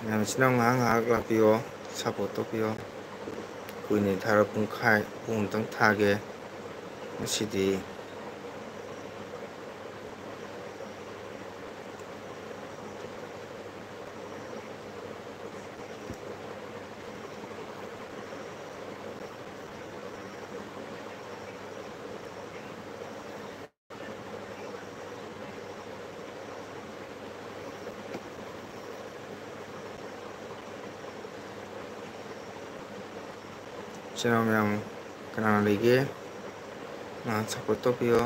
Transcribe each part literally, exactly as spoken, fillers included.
ꯃꯌꯥꯝ ꯏꯆꯤꯟ ꯏꯅꯥꯎ ꯉꯥꯏꯍꯥꯛ ꯉꯥꯏꯍꯥꯛ ꯂꯥꯛꯄꯤꯌꯣ, support ꯇꯧꯕꯤꯌꯣ꯫ ꯀꯨꯏꯅ ꯊꯥꯔ ꯄꯨꯡꯈꯥꯏ, ꯄꯨꯡ ꯑꯃꯇꯪ ꯊꯥꯒꯦ ꯉꯁꯤꯗꯤ꯫ ꯏꯆꯤꯟ ꯏꯅꯥꯎ ꯃꯌꯥꯝ ꯀꯅꯥ ꯂꯩꯒꯦ? ꯉꯥꯏꯍꯥꯛ support ꯇꯧꯕꯤꯌꯣ꯫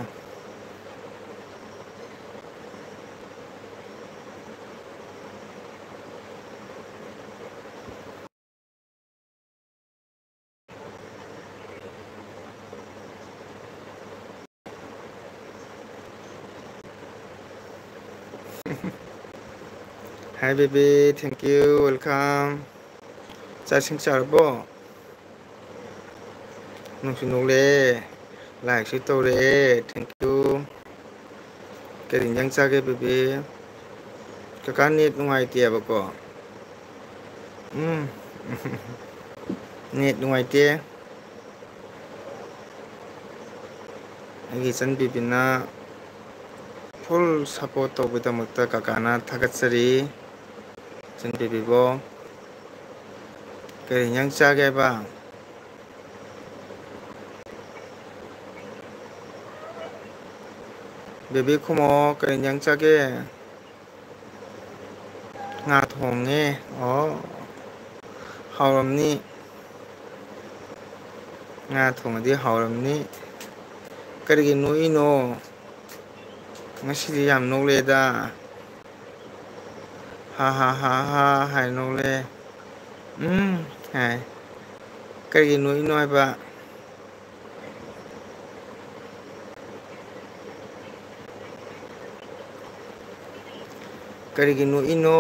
Hi baby, thank you, welcome. ꯆꯥꯛ ꯏꯁꯤꯡ ꯆꯥꯔꯕꯣ? ꯅꯣꯡꯁꯨ ꯅꯣꯛꯂꯛꯑꯦ, like ꯁꯨ ꯇꯧꯔꯛꯑꯦ, thank you. ꯀꯔꯤ ꯏꯟꯖꯥꯡ ꯆꯥꯒꯦ baby? ꯀꯀꯥ net ꯅꯨꯡꯉꯥꯏꯇꯦꯕꯀꯣ꯫ ꯎꯝ꯫ Net ꯅꯨꯡꯉꯥꯏꯇꯦ꯫ ꯑꯩꯒꯤ ꯏꯆꯟ baby ꯅ full support ꯇꯧꯕꯒꯤꯗꯃꯛꯇ ꯀꯀꯥꯅ ꯊꯥꯒꯠꯆꯔꯤ꯫ ꯏꯆꯟ baby ꯕꯣ꯫ ꯀꯔꯤ ꯏꯟꯖꯥꯡ ꯆꯥꯒꯦ ꯍꯥꯏꯕ? Baby ꯈꯨꯃꯣ, ꯀꯔꯤ ꯏꯟꯖꯥꯡ ꯆꯥꯒꯦ? ꯉꯥ ꯊꯣꯡꯉꯦ꯫ ꯑꯣ, ꯍꯥꯎꯔꯝꯅꯤ꯫ ꯉꯥ ꯊꯣꯡꯉꯗꯤ ꯍꯥꯎꯔꯝꯅꯤ꯫ ꯀꯔꯤꯒꯤ ꯅꯣꯛꯏꯅꯣ? ꯉꯁꯤꯗꯤ ꯌꯥꯝ ꯅꯣꯛꯂꯦꯗ꯫ ꯍꯥ ꯍꯥ ꯍꯥ ꯍꯥ ꯍꯥꯏ ꯅꯣꯛꯂꯦ꯫ ꯎꯝ ꯍꯥꯏ꯫ ꯀꯔꯤꯒꯤ ꯅꯣꯛꯏꯅꯣ ꯍꯥꯏꯕ? ꯀꯔꯤꯒꯤ ꯅꯣꯛꯏꯅꯣ?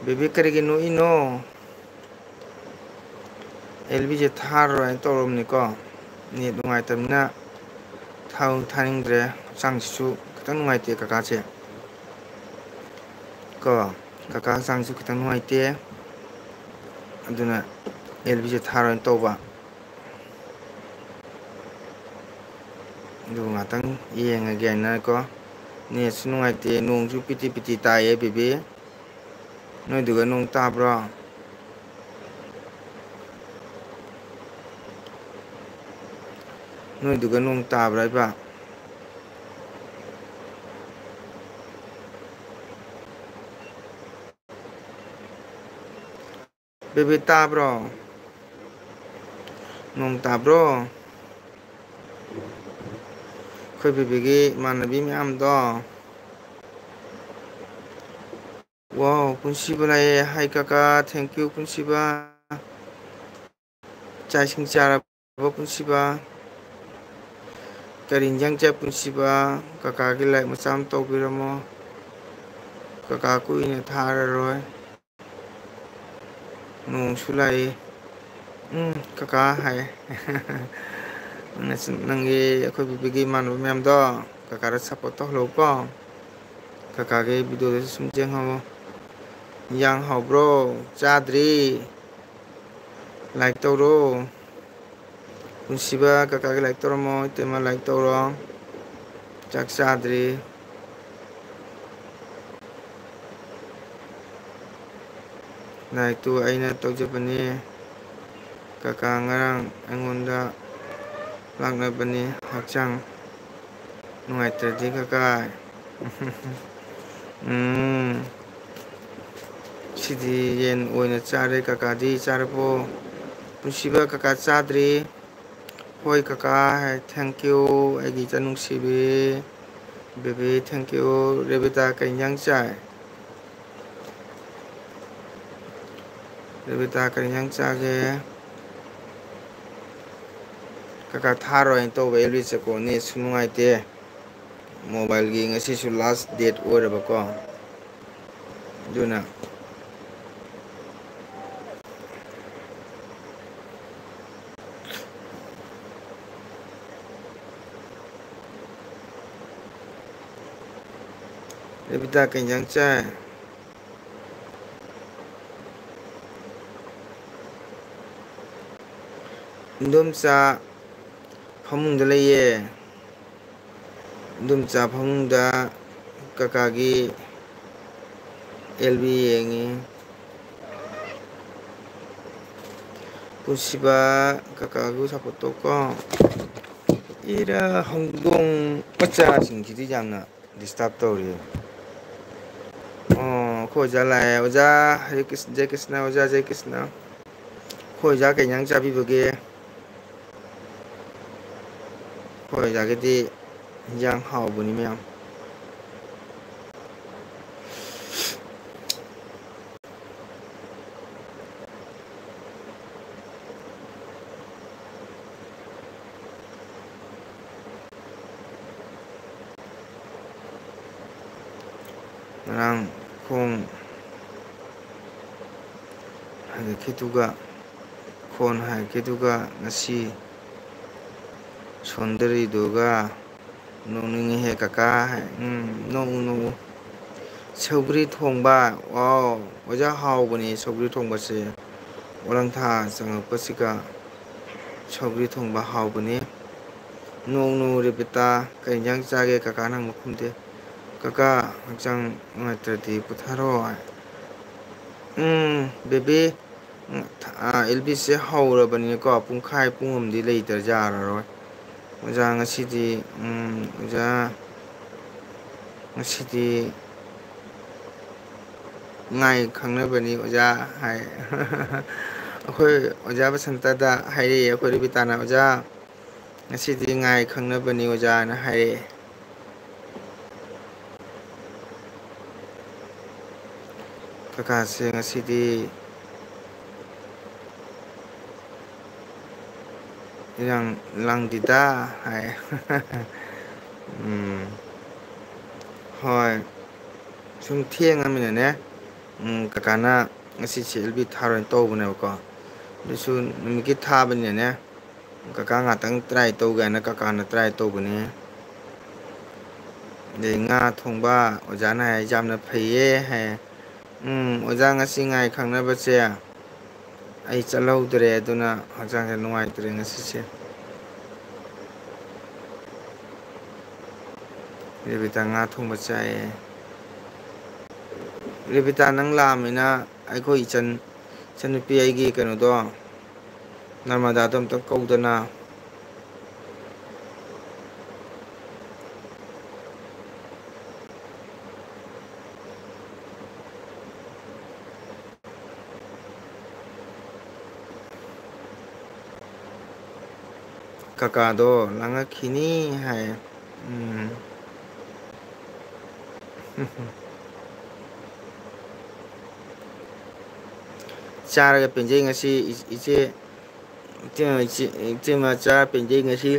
ꯕꯦꯕꯤ, ꯀꯔꯤꯒꯤ ꯅꯣꯛꯏꯅꯣ? ꯑꯦꯜ ꯕꯤꯁꯦ ꯊꯥꯔꯔꯣꯏ ꯍꯥꯏꯅ ꯇꯧꯔꯕꯅꯤꯀꯣ꯫ ꯅꯦꯠ ꯅꯨꯡꯉꯥꯏꯇꯕꯅꯤꯅ ꯊꯥꯎ ꯊꯥꯅꯤꯡꯗ꯭ꯔꯦ꯫ ꯍꯛꯆꯥꯡꯁꯤꯁꯨ ꯈꯤꯇꯪ ꯅꯨꯡꯉꯥꯏꯇꯦ ꯀꯀꯥꯁꯦ꯫ ꯀꯣ, ꯀꯀꯥ ꯍꯛꯆꯥꯡꯁꯨ ꯈꯤꯇꯪ ꯅꯨꯡꯉꯥꯏꯇꯦ꯫ ꯑꯗꯨꯅ ꯑꯦꯜ ꯕꯤꯁꯦ ꯊꯥꯔꯣꯏꯅ ꯇꯧꯕ꯫ ꯑꯗꯨ ꯉꯥꯛꯇꯪ ꯌꯦꯡꯉꯒꯦ ꯍꯥꯏꯅꯀꯣ꯫ ꯅꯦꯠꯁꯨ ꯅꯨꯡꯉꯥꯏꯇꯦ, ꯅꯣꯡꯁꯨ ꯄꯤꯇꯤ ꯄꯤꯇꯤ ꯇꯥꯏꯌꯦ ꯕꯦꯕꯤ꯫ ꯅꯣꯏꯗꯨꯒ ꯅꯣꯡ ꯇꯥꯕ꯭ꯔꯣ? ꯅꯣꯏꯗꯨꯒ ꯅꯣꯡ ꯇꯥꯕ꯭ꯔꯥ ꯍꯥꯏꯕ? ꯕꯦꯕꯤ ꯇꯥꯕ꯭ꯔꯣ? ꯅꯣꯡ ꯇꯥꯕ꯭ꯔꯣ? ꯑꯩꯈꯣꯏ ꯕꯦꯕꯤꯒꯤ ꯏꯃꯥꯟꯅꯕꯤ ꯃꯌꯥꯝꯗꯣ꯫ ꯋꯥꯎ, ꯄꯨꯟꯁꯤꯕ ꯂꯥꯛꯑꯦ꯫ ꯍꯥꯏ ꯀꯀꯥ, thank you ꯄꯨꯟꯁꯤꯕ꯫ ꯆꯥꯛ ꯏꯁꯤꯡ ꯆꯥꯔꯕ ꯄꯨꯟꯁꯤꯕ? ꯀꯔꯤ ꯏꯟꯖꯥꯡ ꯆꯥꯏ ꯄꯨꯟꯁꯤꯕ? ꯀꯀꯥꯒꯤ like ꯃꯆꯥ ꯑꯃ ꯇꯧꯕꯤꯔꯝꯃꯣ꯫ ꯀꯀꯥ ꯀꯨꯏꯅ ꯊꯥꯔꯔꯣꯏ꯫ ꯅꯣꯡꯁꯨ ꯂꯥꯛꯏ꯫ ꯎꯝ, ꯀꯀꯥ ꯍꯥꯏ꯫ ꯅꯪꯅ ꯁꯨꯝ ꯅꯪꯒꯤ ꯑꯩꯈꯣꯏ ꯕꯤꯕꯤꯒꯤ ꯏꯃꯥꯟꯅꯕ ꯃꯌꯥꯝꯗꯣ ꯀꯀꯥꯗ support ꯇꯧꯍꯜꯂꯧꯀꯣ꯫ ꯀꯀꯥꯒꯤ video ꯗꯁꯨ ꯁꯨꯝ ꯌꯦꯡꯍꯧꯋꯣ꯫ ꯏꯟꯖꯥꯡ ꯍꯥꯎꯕ꯭ꯔꯣ? ꯆꯥꯗ꯭ꯔꯤ꯫ Like ꯇꯧꯔꯣ꯫ ꯄꯨꯟꯁꯤꯕ ꯀꯀꯥꯒꯤ like ꯇꯧꯔꯝꯃꯣ꯫ ꯏꯇꯩꯃ like ꯇꯧꯔꯣ꯫ ꯆꯥꯛ ꯆꯥꯗ꯭ꯔꯤ꯫ Like ꯇꯨ ꯑꯩꯅ ꯇꯧꯖꯕꯅꯤ꯫ ꯀꯀꯥ ꯉꯔꯥꯡ ꯑꯩꯉꯣꯟꯗ ꯂꯥꯛꯅꯕꯅꯤ꯫ ꯍꯛꯆꯥꯡ ꯅꯨꯡꯉꯥꯏꯇ꯭ꯔꯗꯤ ꯀꯀꯥ꯫ ꯎꯝ꯫ ꯁꯤꯗꯤ ꯌꯦꯟ ꯑꯣꯏꯅ ꯆꯥꯔꯦ꯫ ꯀꯀꯥꯗꯤ ꯆꯥꯔꯕꯣ? ꯄꯨꯟꯁꯤꯕ ꯀꯀꯥ ꯆꯥꯗ꯭ꯔꯤ꯫ ꯍꯣꯏ ꯀꯀꯥ ꯍꯥꯏ꯫ Thank you ꯑꯩꯒꯤ ꯏꯆꯟ ꯅꯨꯡꯁꯤꯕꯤ꯫ Baby, thank you꯫ ꯔꯦꯕꯤꯇꯥ ꯀꯩ ꯏꯟꯖꯥꯡ ꯆꯥꯏ? ꯔꯦꯕꯤꯇꯥ ꯀꯔꯤ ꯏꯟꯖꯥꯡ ꯆꯥꯒꯦ? ꯀꯀꯥ ꯊꯥꯔꯣꯏꯅ ꯇꯧꯕ ꯑꯦꯜ ꯕꯤ ꯆꯀꯣ, ꯅꯦꯠꯁꯨ ꯅꯨꯡꯉꯥꯏꯇꯦ꯫ Mobile ꯒꯤ ꯉꯁꯤꯁꯨ last date ꯑꯣꯏꯔꯕꯀꯣ꯫ ꯑꯗꯨꯅ ꯔꯦꯕꯤꯇꯥ, ꯀꯩ ꯏꯟꯖꯥꯡ ꯆꯥꯏ? ꯏꯟꯗꯣꯝꯆꯥ ꯐꯃꯨꯡꯗ ꯂꯩꯌꯦ꯫ ꯏꯟꯗꯣꯝꯆꯥ ꯐꯃꯨꯡꯗ ꯀꯀꯥꯒꯤ ꯑꯦꯜ ꯕꯤ ꯌꯦꯡꯉꯤ꯫ ꯄꯨꯟꯁꯤꯕ, ꯀꯀꯥꯕꯨ ꯁꯞꯄꯣꯔꯠ ꯇꯧꯀꯣ꯫ ꯏꯔꯥ ꯍꯧꯗꯣꯡ ꯃꯆꯥꯁꯤꯡꯁꯤꯗꯤ ꯌꯥꯝꯅ ꯗꯤꯁꯇꯔꯕ ꯇꯧꯔꯤ꯫ ꯑꯣ, ꯑꯩꯈꯣꯏ ꯑꯣꯖꯥ ꯂꯥꯛꯑꯦ꯫ ꯑꯣꯖꯥ ꯍꯔꯦ ꯀ꯭ꯔꯤꯁ-, ꯖꯦ ꯀ꯭ꯔꯤꯁꯅ, ꯑꯣꯖꯥ ꯖꯦ ꯀ꯭ꯔꯤꯁꯅ꯫ ꯑꯩꯈꯣꯏ ꯑꯣꯖꯥ ꯀꯩ ꯏꯟꯖꯥꯡ ꯆꯥꯕꯤꯕꯒꯦ? ꯑꯩꯈꯣꯏ ꯑꯣꯖꯥꯒꯤꯗꯤ ꯏꯟꯖꯥꯡ ꯍꯥꯎꯕꯅꯤ ꯃꯌꯥꯝ꯫ ꯉꯔꯥꯡ ꯈꯣꯡ ꯍꯥꯏꯒꯠꯈꯤꯗꯨꯒ, ꯈꯣꯟ ꯍꯥꯏꯒꯠꯈꯤꯗꯨꯒ ꯉꯁꯤ ꯁꯣꯟꯗꯔꯤꯗꯨꯒ ꯅꯣꯛꯅꯤꯡꯉꯤꯍꯦ ꯀꯀꯥ꯫ ꯎꯝ, ꯅꯣꯛꯎ, ꯅꯣꯛꯎ꯫ ꯁꯧꯒ꯭ꯔꯤ ꯊꯣꯡꯕ꯫ ꯋꯥꯎ, ꯑꯣꯖꯥ ꯍꯥꯎꯕꯅꯦ ꯁꯧꯒ꯭ꯔꯤ ꯊꯣꯡꯕꯁꯦ꯫ ꯑꯣꯂꯪꯊꯥ ꯆꯪꯉꯛꯄꯁꯤꯒ ꯁꯧꯒ꯭ꯔꯤ ꯊꯣꯡꯕ ꯍꯥꯎꯕꯅꯦ꯫ ꯅꯣꯡ ꯅꯣꯡ ꯔꯦꯕꯤꯇꯥ, ꯀꯩ ꯏꯟꯖꯥꯡ ꯆꯥꯒꯦ? ꯀꯀꯥ ꯅꯪ ꯃꯈꯨꯝꯗꯦ꯫ ꯀꯀꯥ, ꯍꯛꯆꯥꯡ ꯅꯨꯡꯉꯥꯏꯇ꯭ꯔꯗꯤ ꯄꯨꯊꯔꯣ꯫ ꯎꯝ, ꯕꯦꯕꯤ, ꯎꯝ, ꯑꯥ, ꯑꯦꯜ ꯕꯤꯁꯦ ꯍꯧꯔꯕꯅꯤꯅꯀꯣ, ꯄꯨꯡꯈꯥꯏ ꯄꯨꯡ ꯑꯃꯗꯤ ꯂꯩꯇ꯭ꯔꯗꯤ ꯌꯥꯔꯔꯣꯏ꯫ ꯑꯣꯖꯥ, ꯉꯁꯤꯗꯤ, ꯎꯝ, ꯑꯣꯖꯥ, ꯉꯁꯤꯗꯤ ꯉꯥꯏ ꯈꯪꯅꯕꯅꯤ ꯑꯣꯖꯥ ꯍꯥꯏ꯫ ꯑꯩꯈꯣꯏ ꯑꯣꯖꯥ ꯕꯁꯟꯇꯗ ꯍꯥꯏꯔꯛꯑꯦ, ꯑꯩꯈꯣꯏ ꯔꯤꯕꯤꯇꯥꯅ, "ꯑꯣꯖꯥ, ꯉꯁꯤꯗꯤ ꯉꯥꯏ ꯈꯪꯅꯕꯅꯤ ꯑꯣꯖꯥꯅ" ꯍꯥꯏꯔꯛꯑꯦ꯫ ꯀꯀꯥꯁꯦ ꯉꯁꯤꯗꯤ ꯏꯔꯥꯡ ꯂꯥꯡꯗꯦꯗ ꯍꯥꯏ꯫ ꯎꯝ, ꯍꯣꯏ, ꯁꯨꯝ ꯊꯦꯡꯉꯃꯤꯅꯅꯦ, ꯎꯝ, ꯀꯀꯥꯅ ꯉꯁꯤꯁꯦ ꯑꯦꯜ ꯕꯤ ꯊꯥꯔꯣꯏꯅ ꯇꯧꯕꯅꯦꯕꯀꯣ꯫ ꯑꯗꯨꯁꯨ ꯅꯨꯃꯤꯠꯀꯤ ꯊꯥꯕꯅꯤꯅꯅꯦ, ꯀꯀꯥ ꯉꯥꯛꯇꯪ ꯇ꯭ꯔꯥꯏ ꯇꯧꯒꯦ ꯍꯥꯏꯅ ꯀꯀꯥꯅ ꯇ꯭ꯔꯥꯏ ꯇꯧꯕꯅꯦ꯫ ꯑꯗꯩ ꯉꯥ ꯊꯣꯡꯕ ꯑꯣꯖꯥꯅ ꯍꯥꯏ ꯌꯥꯝꯅ ꯐꯩꯌꯦ ꯍꯥꯏ꯫ ꯎꯝ, ꯑꯣꯖꯥ, ꯉꯁꯤ ꯉꯥꯏ ꯈꯪꯅꯕꯁꯦ ꯑꯩ ꯆꯠꯍꯧꯗ꯭ꯔꯦ, ꯑꯗꯨꯅ ꯍꯛꯆꯥꯡꯁꯦ ꯅꯨꯡꯉꯥꯏꯇ꯭ꯔꯦ ꯉꯁꯤꯁꯦ꯫ ꯔꯦꯕꯤꯇꯥ ꯉꯥ ꯊꯣꯡꯕ ꯆꯥꯏꯌꯦ꯫ ꯔꯦꯕꯤꯇꯥ, ꯅꯪ ꯂꯥꯛꯑꯃꯤꯅ ꯑꯩꯈꯣꯏ ꯏꯆꯟ, ꯏꯆꯟꯅꯨꯄꯤ ꯑꯩꯒꯤ ꯀꯩꯅꯣꯗꯣ, ꯅꯔꯃꯗꯥꯗꯣ ꯑꯝꯇ ꯀꯧꯗꯅ꯫ ꯀꯀꯥꯗꯣ ꯂꯥꯡꯉꯛꯈꯤꯅꯤ ꯍꯥꯏ꯫ ꯎꯝ꯫ ꯆꯥꯔꯒ ꯄꯦꯟꯖꯩ ꯉꯁꯤ ꯏ-, ꯏꯆꯦ, ꯏꯆꯦ, ꯏꯆꯦ, ꯏꯆꯦꯃ ꯆꯥꯔ ꯄꯦꯟꯖꯩ ꯉꯁꯤ꯫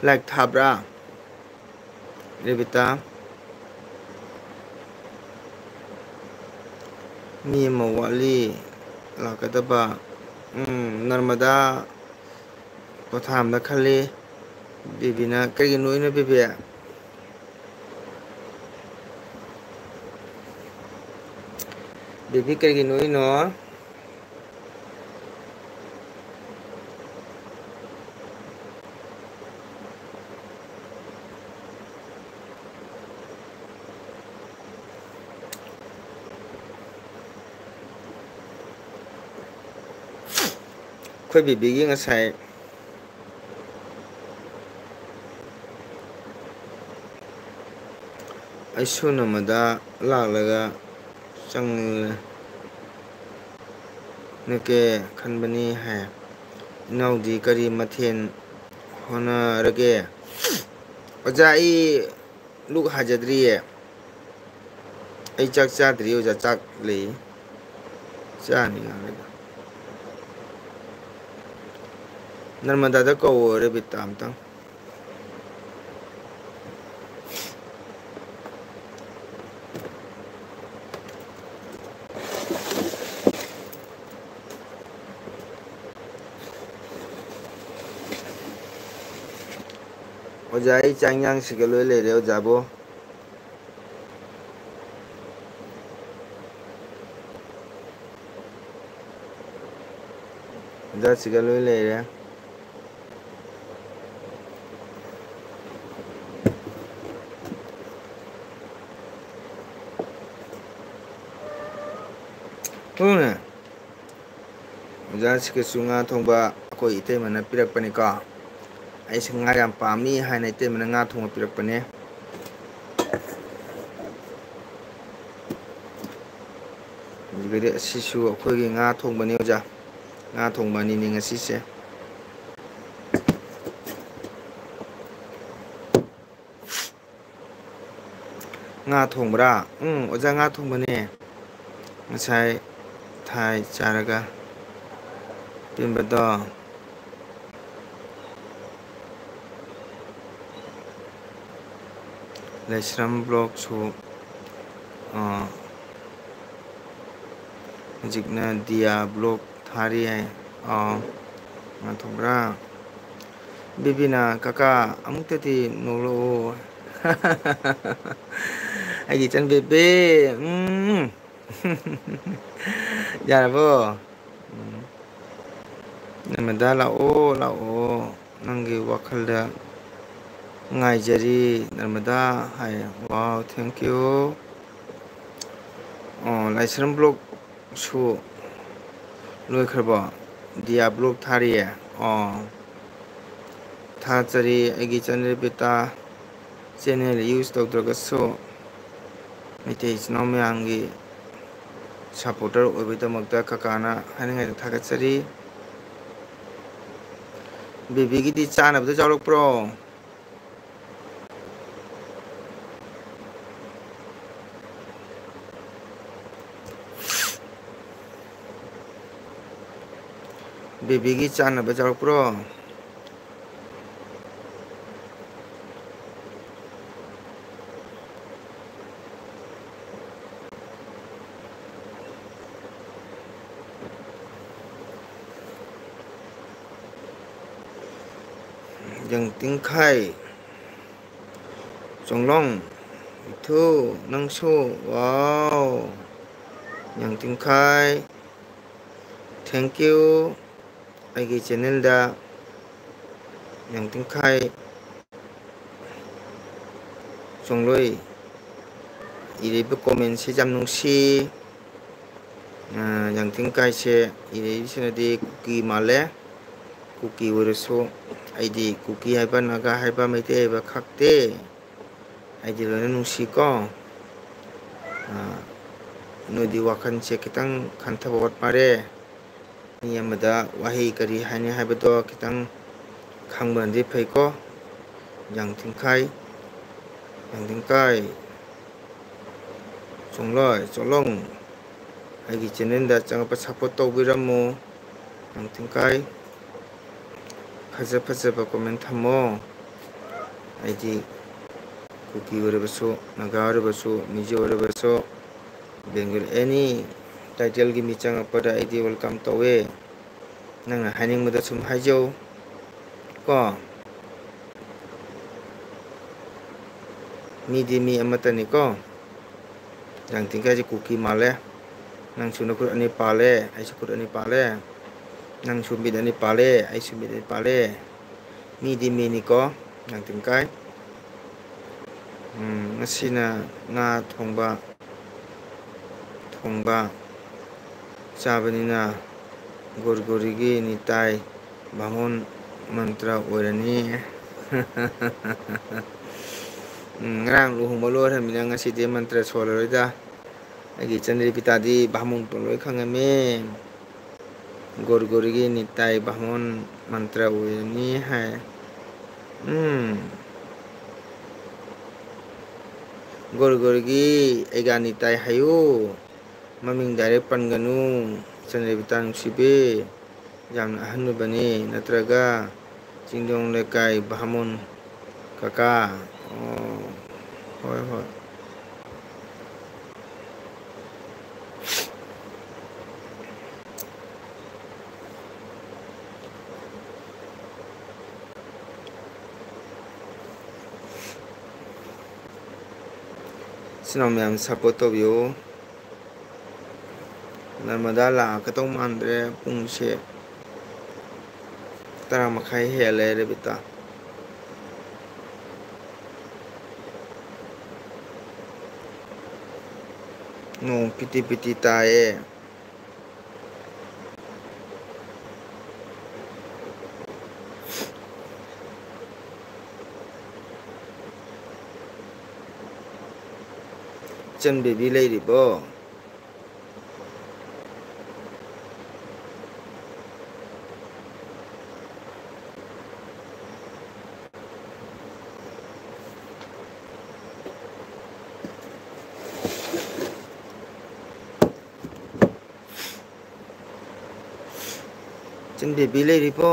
ꯂꯥꯏꯛ ꯊꯥꯕ꯭ꯔꯥ? ꯔꯦꯕꯤꯇꯥ, ꯃꯤ ꯑꯃ ꯋꯥꯠꯂꯤ ꯂꯥꯛꯀꯗꯕ꯫ ꯎꯝ, ꯅꯔꯃꯗꯥ ꯄꯣꯊꯥꯔꯝꯗ ꯈꯜꯂꯤ꯫ ꯕꯦꯕꯤꯅ, "ꯀꯩꯒꯤꯅꯣ ꯑꯩꯅ ꯕꯦꯕꯤ? ꯕꯦꯕꯤ, ꯀꯩꯒꯤꯅꯣ ꯏꯅꯣ?" ꯑꯩꯈꯣꯏ ꯕꯦꯕꯤꯒꯤ ꯉꯁꯥꯏ ꯑꯩꯁꯨ ꯅꯣꯡꯃꯗ ꯂꯥꯛꯂꯒ ꯆꯪꯂꯛꯀꯦ ꯈꯟꯕꯅꯤ ꯍꯥꯏ꯫ ꯏꯅꯥꯎꯗꯤ ꯀꯔꯤ ꯃꯊꯦꯜ ꯍꯣꯠꯅꯔꯒꯦ? ꯑꯣꯖꯥ, ꯑꯩ ꯂꯨꯛ ꯍꯥꯖꯗ꯭ꯔꯤꯌꯦ꯫ ꯑꯩ ꯆꯥꯛ ꯆꯥꯗ꯭ꯔꯤ ꯑꯣꯖꯥ, ꯆꯥꯛ ꯂꯩ꯫ ꯆꯥꯅꯤ ꯉꯥꯛ ꯂꯩꯔꯒ꯫ ꯅꯔꯃꯗꯥꯗ ꯀꯧꯋꯣ ꯔꯦꯕꯤꯇꯥ ꯑꯝꯇꯪ꯫ ꯑꯣꯖꯥ, ꯑꯩ ꯆꯥꯛ ꯏꯟꯖꯥꯡꯁꯤꯒ ꯂꯣꯏ ꯂꯩꯔꯦ ꯑꯣꯖꯥꯕꯨ꯫ ꯑꯣꯖꯥꯁꯤꯒ ꯂꯣꯏ ꯂꯩꯔꯦ꯫ ꯍꯣꯏꯅꯦ꯫ ꯑꯣꯖꯥꯁꯤꯒꯁꯨ ꯉꯥ ꯊꯣꯡꯕ ꯑꯩꯈꯣꯏ ꯏꯇꯩꯃꯅ ꯄꯤꯔꯛꯄꯅꯤꯀꯣ꯫ ꯑꯩꯁꯦ ꯉꯥ ꯌꯥꯝ ꯄꯥꯝꯃꯤ ꯍꯥꯏꯅ ꯏꯇꯩꯃꯅ ꯉꯥ ꯊꯣꯡꯕ ꯄꯤꯔꯛꯄꯅꯦ꯫ ꯑꯗꯨꯒꯗꯤ ꯑꯁꯤꯁꯨ ꯑꯩꯈꯣꯏꯒꯤ ꯉꯥ ꯊꯣꯡꯕꯅꯤ ꯑꯣꯖꯥ꯫ ꯉꯥ ꯊꯣꯡꯕ ꯑꯅꯤꯅꯤ ꯉꯁꯤꯁꯦ꯫ ꯉꯥ ꯊꯣꯡꯕ꯭ꯔꯥ? ꯎꯝ, ꯑꯣꯖꯥ, ꯉꯥ ꯊꯣꯡꯕꯅꯦ꯫ ꯉꯁꯥꯏ ꯊꯥꯏ ꯆꯥꯔꯒ ꯇꯤꯟꯕꯗꯣ꯫ ꯂꯩꯁ꯭ꯔꯝ ꯕ꯭ꯂꯣꯛꯁꯨ, ꯑ, ꯍꯧꯖꯤꯛꯅ ꯗꯤꯌꯥ ꯕ꯭ꯂꯣꯛ ꯊꯥꯔꯤ ꯍꯥꯏ꯫ ꯑ, ꯉꯥ ꯊꯣꯡꯕ꯭ꯔꯥ? ꯕꯤꯕꯤꯅꯥ, ꯀꯀꯥ, ꯑꯃꯨꯛꯇꯗꯤ ꯅꯣꯛꯂꯛꯑꯣ꯫ ꯑꯩꯒꯤ ꯏꯆꯟ ꯕꯦꯕꯦ, ꯎꯝ꯫ ꯌꯥꯔꯕꯣ? ꯎꯝ꯫ ꯅꯔꯃꯗꯥ, ꯂꯥꯛꯑꯣ, ꯂꯥꯛꯑꯣ꯫ ꯅꯪꯒꯤ ꯋꯥꯈꯜꯗ ꯉꯥꯏꯖꯔꯤ, ꯅꯔꯃꯗꯥ ꯍꯥꯏ꯫ Wow, thank you꯫ ꯑꯣ, ꯂꯥꯏꯁ꯭ꯔꯝ ꯕ꯭ꯂꯣꯛꯁꯨ ꯂꯣꯏꯈ꯭ꯔꯕꯣ? ꯗꯤꯌꯥ ꯕ꯭ꯂꯣꯛ ꯊꯥꯔꯤꯌꯦ꯫ ꯑꯣ, ꯊꯥꯖꯔꯤ꯫ ꯑꯩꯒꯤ ꯏꯆꯟ ꯔꯦꯕꯤꯇꯥ ꯆꯦꯅꯦꯜ ꯌꯨꯁ ꯇꯧꯗ꯭ꯔꯒꯁꯨ ꯃꯩꯇꯩ ꯏꯆꯤꯟ ꯏꯅꯥꯎ ꯃꯌꯥꯝꯒꯤ ꯁꯄꯣꯔꯇꯔ ꯑꯣꯏꯕꯒꯤꯗꯃꯛꯇ ꯀꯀꯥꯅ ꯍꯥꯏꯅꯤꯡꯉꯥꯏꯗ ꯊꯥꯒꯠꯆꯔꯤ꯫ ꯕꯦꯕꯤꯒꯤꯗꯤ ꯆꯥꯅꯕꯗ ꯌꯥꯎꯔꯛꯄ꯭ꯔꯣ? ꯕꯦꯕꯤꯒꯤ ꯆꯥꯅꯕ ꯌꯥꯎꯔꯛꯄ꯭ꯔꯣ? ꯌꯦꯡ ꯇꯤꯡꯈꯥꯏ꯫ ꯆꯣꯡꯂꯣꯡ, ꯏꯊꯨ, ꯅꯪꯁꯨ, wow꯫ ꯌꯥꯡꯇꯤꯡꯈꯥꯏ, thank you꯫ ꯑꯩꯒꯤ channelꯗ ꯌꯥꯡꯇꯤꯡꯈꯥꯏ ꯆꯣꯡꯂꯣꯏ ꯏꯔꯤꯕ commentꯁꯤ ꯌꯥꯝ ꯅꯨꯡꯁꯤ꯫ ꯑ, ꯌꯥꯡꯇꯤꯡꯈꯥꯏꯁꯦ ꯏꯔꯛꯏꯁꯤꯅꯗꯤ ꯀꯨꯀꯤ ꯃꯥꯜꯂꯦ꯫ ꯀꯨꯀꯤ ꯑꯣꯏꯔꯁꯨ ꯑꯩꯗꯤ ꯀꯨꯀꯤ ꯍꯥꯏꯕ, ꯅꯥꯒꯥ ꯍꯥꯏꯕ, ꯃꯩꯇꯩ ꯍꯥꯏꯕ ꯈꯥꯛꯇꯦ꯫ ꯑꯩꯗꯤ ꯂꯣꯏꯅ ꯅꯨꯡꯁꯤꯀꯣ꯫ ꯑ, ꯅꯣꯏꯗꯤ ꯋꯥꯈꯜꯁꯦ ꯈꯤꯇꯪ ꯈꯟꯊꯕ ꯋꯥꯠ ꯃꯥꯜꯂꯦ꯫ ꯃꯤ ꯑꯃꯗ ꯋꯥꯍꯩ ꯀꯔꯤ ꯍꯥꯏꯅꯤ ꯍꯥꯏꯕꯗꯣ ꯈꯤꯇꯪ ꯈꯪꯕꯅꯗꯤ ꯐꯩꯀꯣ꯫ ꯌꯥꯡꯇꯤꯡꯈꯥꯏ, ꯌꯥꯡꯇꯤꯡꯈꯥꯏ, ꯆꯣꯡꯂꯣꯏ, ꯆꯣꯡꯂꯣꯡ, ꯑꯩꯒꯤ channelꯗ ꯆꯪꯉꯛꯄ support ꯇꯧꯕꯤꯔꯝꯃꯨ꯫ ꯌꯥꯡꯇꯤꯡꯈꯥꯏ, ꯐꯖ ꯐꯖꯕ comment ꯊꯝꯃꯣ꯫ ꯑꯩꯗꯤ ꯀꯨꯀꯤ ꯑꯣꯏꯔꯕꯁꯨ, ꯅꯥꯒꯥ ꯑꯣꯏꯔꯕꯁꯨ, ꯃꯤꯖꯣ ꯑꯣꯏꯔꯕꯁꯨ, ꯕꯦꯡꯒꯜ, any titleꯒꯤ ꯃꯤ ꯆꯪꯉꯛꯄꯗ ꯑꯩꯗꯤ welcome ꯇꯧꯋꯦ꯫ ꯅꯪꯅ ꯍꯥꯏꯅꯤꯡꯕꯗ ꯁꯨꯝ ꯍꯥꯏꯖꯧ ꯀꯣ꯫ ꯃꯤꯗꯤ ꯃꯤ ꯑꯃꯠꯇꯅꯤꯀꯣ꯫ ꯌꯥꯡꯇꯤꯡꯈꯥꯏꯁꯦ ꯀꯨꯀꯤ ꯃꯥꯜꯂꯦ꯫ ꯅꯪꯁꯨ ꯅꯈꯨꯠ ꯑꯅꯤ ꯄꯥꯜꯂꯦ, ꯑꯩꯁꯨ ꯈꯨꯠ ꯑꯅꯤ ꯄꯥꯜꯂꯦ꯫ ꯅꯪꯁꯨ ꯃꯤꯠ ꯑꯅꯤ ꯄꯥꯜꯂꯦ, ꯑꯩꯁꯨ ꯃꯤꯠ ꯑꯅꯤ ꯄꯥꯜꯂꯦ꯫ ꯃꯤꯗꯤ ꯃꯤꯅꯤꯀꯣ, ꯌꯥꯡꯇꯤꯡꯈꯥꯏ꯫ ꯎꯝ, ꯉꯁꯤꯅ ꯉꯥ ꯊꯣꯡꯕ, ꯊꯣꯡꯕ ꯆꯥꯕꯅꯤꯅ ꯒꯣꯔꯒꯣꯔꯤꯒꯤ ꯅꯤꯇꯥꯏ ꯕꯥꯃꯣꯟ ꯃꯟꯇ꯭ꯔ ꯑꯣꯏꯔꯅꯤ꯫ ꯎꯝ, ꯉꯔꯥꯡ ꯂꯨꯍꯣꯡꯕ ꯂꯣꯏꯔꯃꯤꯅ ꯉꯁꯤꯗꯤ ꯃꯟꯇ꯭ꯔ ꯁꯣꯜꯂꯔꯣꯏꯗ꯫ ꯑꯩꯒꯤ ꯏꯆꯟ ꯔꯦꯕꯤꯇꯥꯗꯤ ꯕꯥꯃꯣꯟ ꯂꯣꯏ ꯈꯪꯉꯝꯃꯦ꯫ ꯒꯣꯔꯒꯣꯔꯤꯒꯤ ꯅꯤꯇꯥꯏ ꯕꯥꯃꯣꯟ ꯃꯟꯇ꯭ꯔ ꯑꯣꯏꯔꯅꯤ ꯍꯥꯏ꯫ ꯎꯝ꯫ ꯒꯣꯔꯒꯣꯔꯤꯒꯤ ꯑꯩꯒꯥ ꯅꯤꯇꯥꯏ ꯍꯥꯏꯌꯨ꯫ ꯃꯃꯤꯡ direct ꯄꯟꯒꯅꯨ꯫ ꯏꯆꯟ ꯔꯦꯕꯤꯇꯥ ꯅꯨꯡꯁꯤꯕꯤ꯫ ꯌꯥꯝꯅ ꯑꯍꯟ ꯑꯣꯏꯕꯅꯤ ꯅꯠꯇ꯭ꯔꯒ ꯆꯤꯡꯗꯣꯡ ꯂꯩꯀꯥꯏ ꯕꯥꯃꯣꯟ ꯀꯀꯥ꯫ ꯑꯣ, ꯍꯣꯏ, ꯍꯣꯏ꯫ ꯏꯆꯤꯟ ꯏꯅꯥꯎ ꯃꯌꯥꯝ support ꯇꯧꯕꯤꯌꯨ꯫ ꯅꯔꯃꯗꯥ ꯂꯥꯛꯀꯗꯧ ꯃꯥꯟꯗ꯭ꯔꯦ, ꯄꯨꯡꯁꯦ ꯇꯔꯥ ꯃꯈꯥꯏ ꯍꯦꯜꯂꯦ ꯔꯦꯕꯤꯇꯥ꯫ ꯅꯣꯡ ꯄꯤꯇꯤ ꯄꯤꯇꯤ ꯇꯥꯏꯌꯦ꯫ ꯏꯆꯟ ꯕꯦꯕꯤ ꯂꯩꯔꯤꯕꯣ? ꯏꯆꯟ ꯕꯦꯕꯤ ꯂꯩꯔꯤꯕꯣ?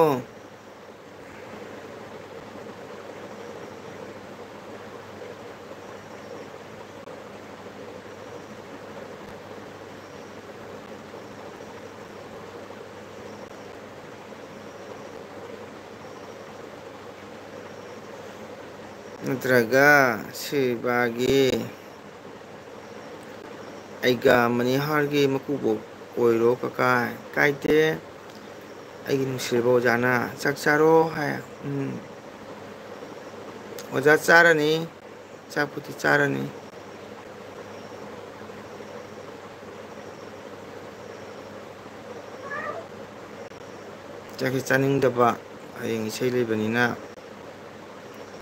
ꯅꯠꯇ꯭ꯔꯒ ꯁꯤꯕꯥꯒꯤ ꯑꯩꯒ ꯃꯅꯤꯍꯥꯔꯒꯤ ꯃꯀꯨꯕꯣꯛ ꯑꯣꯏꯔꯣ ꯀꯀꯥ? ꯀꯥꯏꯗꯦ꯫ ꯑꯩꯒꯤ ꯅꯨꯡꯁꯤꯔꯕ ꯑꯣꯖꯥꯅ ꯆꯥꯛ ꯆꯥꯔꯣ ꯍꯥꯏ꯫ ꯎꯝ꯫ ꯑꯣꯖꯥ ꯆꯥꯔꯅꯤ꯫ ꯆꯥꯛꯄꯨꯗꯤ ꯆꯥꯔꯅꯤ꯫ ꯆꯥꯛꯁꯤ ꯆꯥꯅꯤꯡꯗꯕ, ꯍꯌꯦꯡ ꯏꯁꯩ ꯂꯩꯕꯅꯤꯅ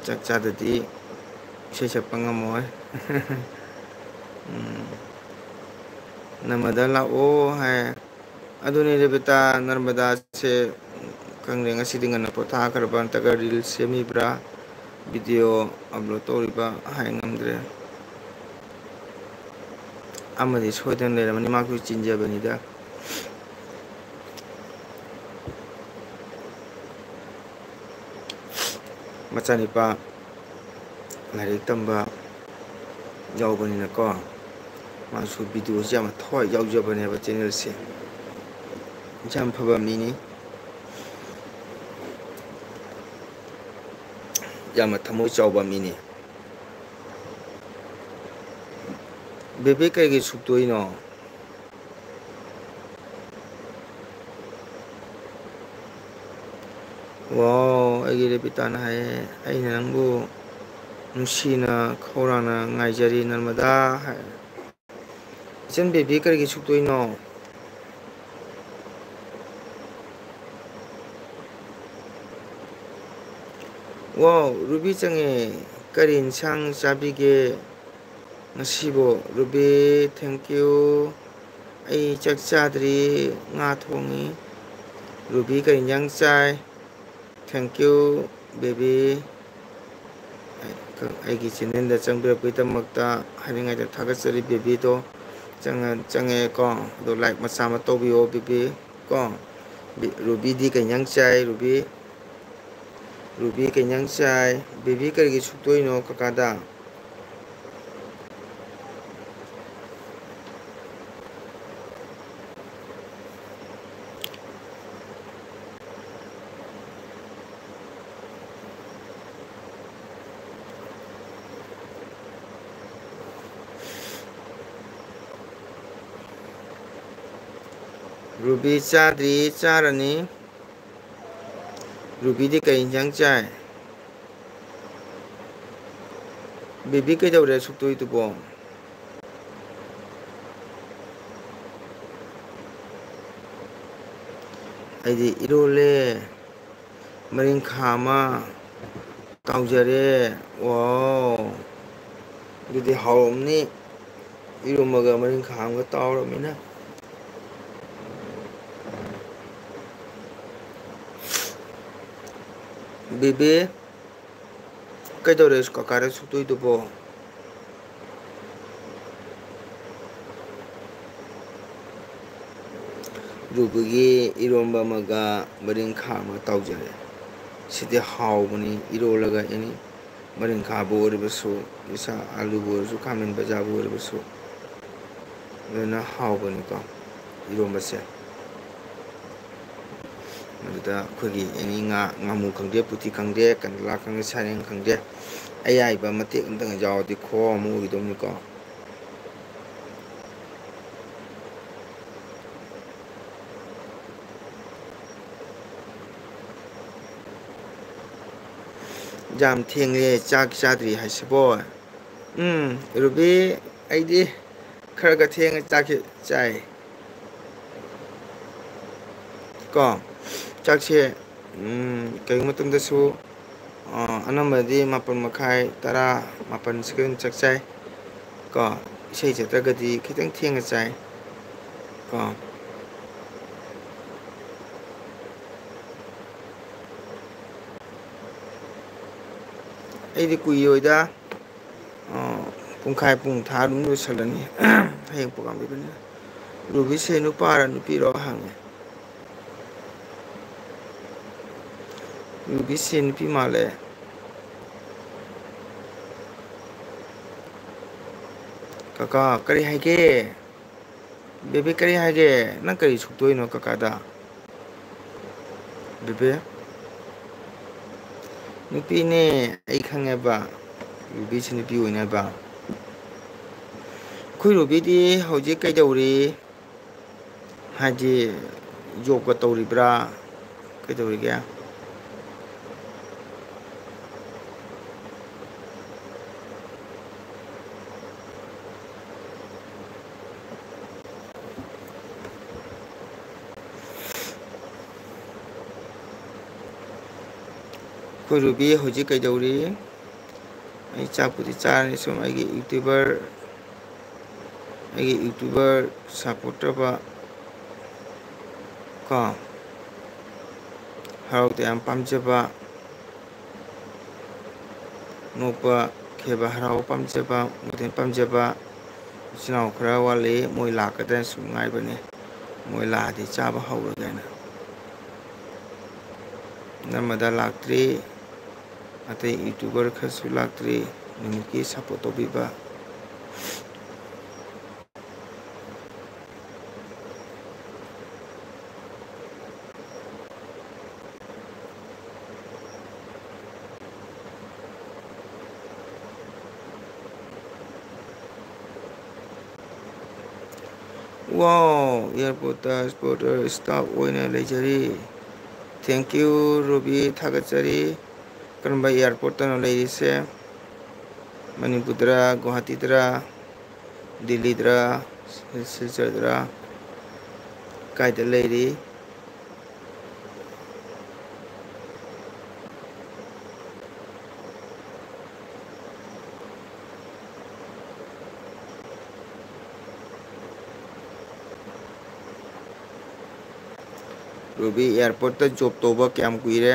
ꯆꯥꯛ ꯆꯥꯗꯗꯤ ꯏꯁꯩ ꯁꯛꯄ ꯉꯝꯃꯣꯏ꯫ ꯎꯝ꯫ ꯅꯔꯃꯗꯥ ꯂꯥꯛꯑꯣ ꯍꯥꯏ꯫ ꯑꯗꯨꯅꯤ ꯔꯦꯕꯤꯇꯥ, ꯅꯔꯃꯗꯥꯁꯦ ꯈꯪꯗꯦ ꯉꯁꯤꯗꯤ ꯉꯟꯅ ꯄꯣꯊꯥꯈ꯭ꯔꯕ ꯅꯠꯇ꯭ꯔꯒ reel ꯁꯦꯝꯃꯤꯕ꯭ꯔꯥ, video upload ꯇꯧꯔꯤꯕ ꯍꯥꯏ ꯉꯝꯗ꯭ꯔꯦ꯫ ꯑꯃꯗꯤ ꯁꯣꯏꯗꯅ ꯂꯩꯔꯝꯃꯅꯤ, ꯃꯥꯁꯨ ꯆꯤꯟꯖꯕꯅꯤꯗ꯫ ꯃꯆꯥꯅꯤꯄꯥ ꯂꯥꯏꯔꯤꯛ ꯇꯝꯕ ꯌꯥꯎꯕꯅꯤꯅꯀꯣ, ꯃꯥꯁꯨ video ꯁꯤ ꯌꯥꯝꯅ ꯊꯋꯥꯏ ꯌꯥꯎꯖꯕꯅꯦꯕ channel ꯁꯦ꯫ ꯌꯥꯝ ꯐꯕ ꯃꯤꯅꯤ, ꯌꯥꯝꯅ ꯊꯃꯣꯏ ꯆꯥꯎꯕ ꯃꯤꯅꯤ꯫ ꯕꯦꯕꯤ ꯀꯩꯒꯤ ꯁꯨꯛꯇꯣꯏꯅꯣ? ꯋꯥꯎ, ꯑꯩꯒꯤ ꯔꯦꯕꯤꯇꯥꯅ ꯍꯥꯏꯌꯦ, "ꯑꯩꯅ ꯅꯪꯕꯨ ꯅꯨꯡꯁꯤꯅ ꯈꯧꯔꯥꯡꯅ ꯉꯥꯏꯖꯔꯤ ꯅꯔꯃꯗꯥ" ꯍꯥꯏ꯫ ꯏꯆꯟ ꯕꯦꯕꯤ ꯀꯔꯤꯒꯤ ꯁꯨꯛꯇꯣꯏꯅꯣ? ꯋꯥꯎ, ꯔꯨꯕꯤ ꯆꯪꯉꯦ꯫ ꯀꯔꯤ ꯏꯟꯁꯥꯡ ꯆꯥꯕꯤꯒꯦ ꯉꯁꯤꯕꯣ? Ruby, thank you꯫ ꯑꯩ ꯆꯥꯛ ꯆꯥꯗ꯭ꯔꯤ, ꯉꯥ ꯊꯣꯡꯉꯤ꯫ ꯔꯨꯕꯤ ꯀꯔꯤ ꯏꯟꯖꯥꯡ ꯆꯥꯏ? Thank you, baby꯫ ꯑꯩꯒꯤ channelꯗ ꯆꯪꯕꯤꯔꯛꯄꯒꯤꯗꯃꯛꯇ ꯍꯥꯏꯅꯤꯡꯉꯥꯏꯗ ꯊꯥꯒꯠꯆꯔꯤ, babyꯗꯣ꯫ ꯆꯪꯉ-, ꯆꯪꯉꯛꯑꯦꯀꯣ꯫ ꯑꯗꯣ like ꯃꯆꯥ ꯑꯃ ꯇꯧꯕꯤꯌꯣ, baby꯫ ꯀꯣ꯫ ꯕꯤ-, ꯔꯨꯕꯤꯗꯤ ꯀꯩ ꯏꯟꯖꯥꯡ ꯆꯥꯏ, ꯔꯨꯕꯤ? ꯔꯨꯕꯤ ꯀꯩ ꯏꯟꯖꯥꯡ ꯆꯥꯏ? ꯕꯦꯕꯤ ꯀꯔꯤꯒꯤ ꯁꯨꯛꯇꯣꯏꯅꯣ ꯀꯀꯥꯗ? ꯔꯨꯕꯤ ꯆꯥꯗ꯭ꯔꯤ, ꯆꯥꯔꯅꯤ꯫ ꯔꯨꯕꯤꯗꯤ ꯀꯩ ꯏꯟꯖꯥꯡ ꯆꯥꯏ? ꯕꯦꯕꯤ ꯀꯩꯗꯧꯔꯦ ꯁꯨꯛꯇꯣꯏꯗꯨꯕꯣ? ꯑꯩꯗꯤ ꯏꯔꯣꯜꯂꯦ꯫ ꯃꯔꯤꯡꯈꯥ ꯑꯃ ꯇꯥꯎꯖꯔꯦ꯫ ꯋꯥꯎ꯫ ꯑꯗꯨꯗꯤ ꯍꯥꯎꯔꯝꯅꯤ꯫ ꯏꯔꯣꯝꯕꯒ ꯃꯔꯤꯡꯈꯥ ꯑꯃꯒ ꯇꯥꯎꯔꯃꯤꯅ꯫ ꯕꯦꯕꯤ, ꯀꯩꯗꯧꯔꯦ ꯀꯀꯥꯗ ꯁꯨꯛꯇꯣꯏꯗꯨꯕꯣ? ꯔꯨꯕꯤꯒꯤ ꯏꯔꯣꯝꯕ ꯑꯃꯒ ꯃꯔꯤꯡꯈꯥ ꯑꯃ ꯇꯥꯎꯖꯔꯦ꯫ ꯁꯤꯗꯤ ꯍꯥꯎꯕꯅꯤ, ꯏꯔꯣꯜꯂꯒ ꯑꯦꯅꯤ ꯃꯔꯤꯡꯈꯥꯕꯨ ꯑꯣꯏꯔꯕꯁꯨ, ꯏꯁꯥ ꯑꯂꯨꯕꯨ ꯑꯣꯏꯔꯁꯨ, ꯈꯥꯃꯦꯟ ꯕꯖꯥꯕꯨ ꯑꯣꯏꯔꯕꯁꯨ, ꯂꯣꯏꯅ ꯍꯥꯎꯕꯅꯤꯀꯣ ꯏꯔꯣꯝꯕꯁꯦ꯫ ꯃꯗꯨꯗ ꯑꯩꯈꯣꯏꯒꯤ ꯑꯦꯅꯤ ꯉꯥ, ꯉꯥꯃꯨ ꯈꯪꯗꯦ, ꯄꯨꯊꯤ ꯈꯪꯗꯦ, ꯀꯟꯗꯂꯥ ꯈꯪꯗꯦ, ꯁꯥꯔꯦꯡ ꯈꯪꯗꯦ, ꯑꯌꯥꯏꯕ ꯃꯇꯦꯛ ꯑꯃꯇꯪ ꯌꯥꯎꯔꯗꯤ ꯈꯨꯍꯥꯎ ꯑꯃ ꯑꯣꯏꯒꯗꯧꯅꯤꯀꯣ꯫ ꯌꯥꯝ ꯊꯦꯡꯂꯦ ꯆꯥꯛ ꯆꯥꯗ꯭ꯔꯤ ꯍꯥꯏꯁꯤꯕꯣ꯫ ꯎꯝ, ꯔꯨꯕꯤ, ꯑꯩꯗꯤ ꯈꯔ ꯈꯔ ꯊꯦꯡꯅ ꯆꯥꯛꯁꯦ ꯆꯥꯏ꯫ ꯀꯣ, ꯆꯥꯛꯁꯦ, ꯎꯝ, ꯀꯩꯒꯨꯝꯕ ꯃꯇꯝꯗꯁꯨ, ꯑ, ꯑꯅꯝꯕꯗꯤ ꯃꯥꯄꯟ ꯃꯈꯥꯏ, ꯇꯔꯥ, ꯃꯥꯄꯟ ꯁꯤꯒ ꯑꯗꯨꯝ ꯆꯥꯛ ꯆꯥꯏ꯫ ꯀꯣ, ꯏꯁꯩ ꯆꯠꯇ꯭ꯔꯒꯗꯤ ꯈꯤꯇꯪ ꯊꯦꯡꯅ ꯆꯥꯏ꯫ ꯀꯣ꯫ ꯑꯩꯗꯤ ꯀꯨꯏꯔꯣꯏꯗ꯫ ꯑ, ꯄꯨꯡꯈꯥꯏ ꯄꯨꯡ ꯊꯥ ꯑꯗꯨꯝ ꯂꯣꯏꯁꯜꯂꯅꯤ꯫ ꯍꯌꯦꯡ program ꯂꯩꯕꯅꯤꯅ꯫ ꯔꯨꯕꯤꯁꯦ ꯅꯨꯄꯥꯔ ꯅꯨꯄꯤꯔꯣ ꯍꯪꯉꯦ꯫ ꯔꯨꯕꯤꯁꯦ ꯅꯨꯄꯤ ꯃꯥꯜꯂꯦ꯫ ꯀꯀꯥ, ꯀꯔꯤ ꯍꯥꯏꯒꯦ? ꯕꯦꯕꯤ, ꯀꯔꯤ ꯍꯥꯏꯒꯦ? ꯅꯪ ꯀꯔꯤ ꯁꯨꯛꯇꯣꯏꯅꯣ ꯀꯀꯥꯗ? ꯕꯦꯕꯤ, ꯅꯨꯄꯤꯅꯦ, ꯑꯩ ꯈꯪꯉꯦꯕ꯫ ꯔꯨꯕꯤꯁꯤ ꯅꯨꯄꯤ ꯑꯣꯏꯅꯕ꯫ ꯑꯩꯈꯣꯏ ꯔꯨꯕꯤꯗꯤ ꯍꯧꯖꯤꯛ ꯀꯩꯗꯧꯔꯤ? ꯍꯥꯏꯗꯤ, job ꯀ ꯇꯧꯔꯤꯕ꯭ꯔꯥ? ꯀꯩꯗꯧꯔꯤꯒꯦ? ꯑꯩꯈꯣꯏ ꯔꯨꯕꯤ ꯍꯧꯖꯤꯛ ꯀꯩꯗꯧꯔꯤ? ꯑꯩ ꯆꯥꯛꯄꯨꯗꯤ ꯆꯥꯔꯅꯤ, ꯁꯨꯝ ꯑꯩꯒꯤ YouTuber, ꯑꯩꯒꯤ YouTuber support ꯇꯧꯕ ꯀꯣ, ꯍꯔꯥꯎ ꯇꯌꯥꯝ ꯄꯥꯝꯖꯕ, ꯅꯣꯛꯄ, ꯈꯦꯕ, ꯍꯔꯥꯎꯕ ꯄꯥꯝꯖꯕ, ꯃꯊꯦꯜ ꯄꯥꯝꯖꯕ ꯏꯆꯤꯟ ꯏꯅꯥꯎ ꯈꯔ ꯋꯥꯠꯂꯤ, ꯃꯣꯏ ꯂꯥꯛꯀꯗ꯭ꯔꯅ ꯁꯨꯝ ꯉꯥꯏꯕꯅꯤ꯫ ꯃꯣꯏ ꯂꯥꯛꯑꯗꯤ ꯆꯥꯕ ꯍꯧꯔꯒꯦꯅ꯫ ꯅꯝꯃꯗ ꯂꯥꯛꯇ꯭ꯔꯤ꯫ ꯑꯇꯩ YouTuber ꯈꯔꯁꯨ ꯂꯥꯛꯇ꯭ꯔꯤ꯫ ꯅꯨꯃꯤꯠꯀꯤ support ꯇꯧꯕꯤꯕ꯫ Wow, airport ꯇ supporter staff ꯑꯣꯏꯅ ꯂꯩꯖꯔꯤ꯫ Thank you, ꯔꯨꯕꯤ, ꯊꯥꯒꯠꯆꯔꯤ꯫ ꯀꯔꯝꯕ airportꯇꯅꯣ ꯂꯩꯔꯤꯁꯦ? ꯃꯅꯤꯄꯨꯔꯗꯔ, ꯒꯨꯋꯥꯍꯥꯇꯤꯗꯔ, ꯗꯤꯜꯂꯤꯗꯔ, ꯁꯤꯜꯆꯔꯗꯔ? ꯀꯥꯏꯗ ꯂꯩꯔꯤ? ꯔꯨꯕꯤ, airportꯇ job ꯇꯧꯕ ꯀꯌꯥꯝ ꯀꯨꯏꯔꯦ?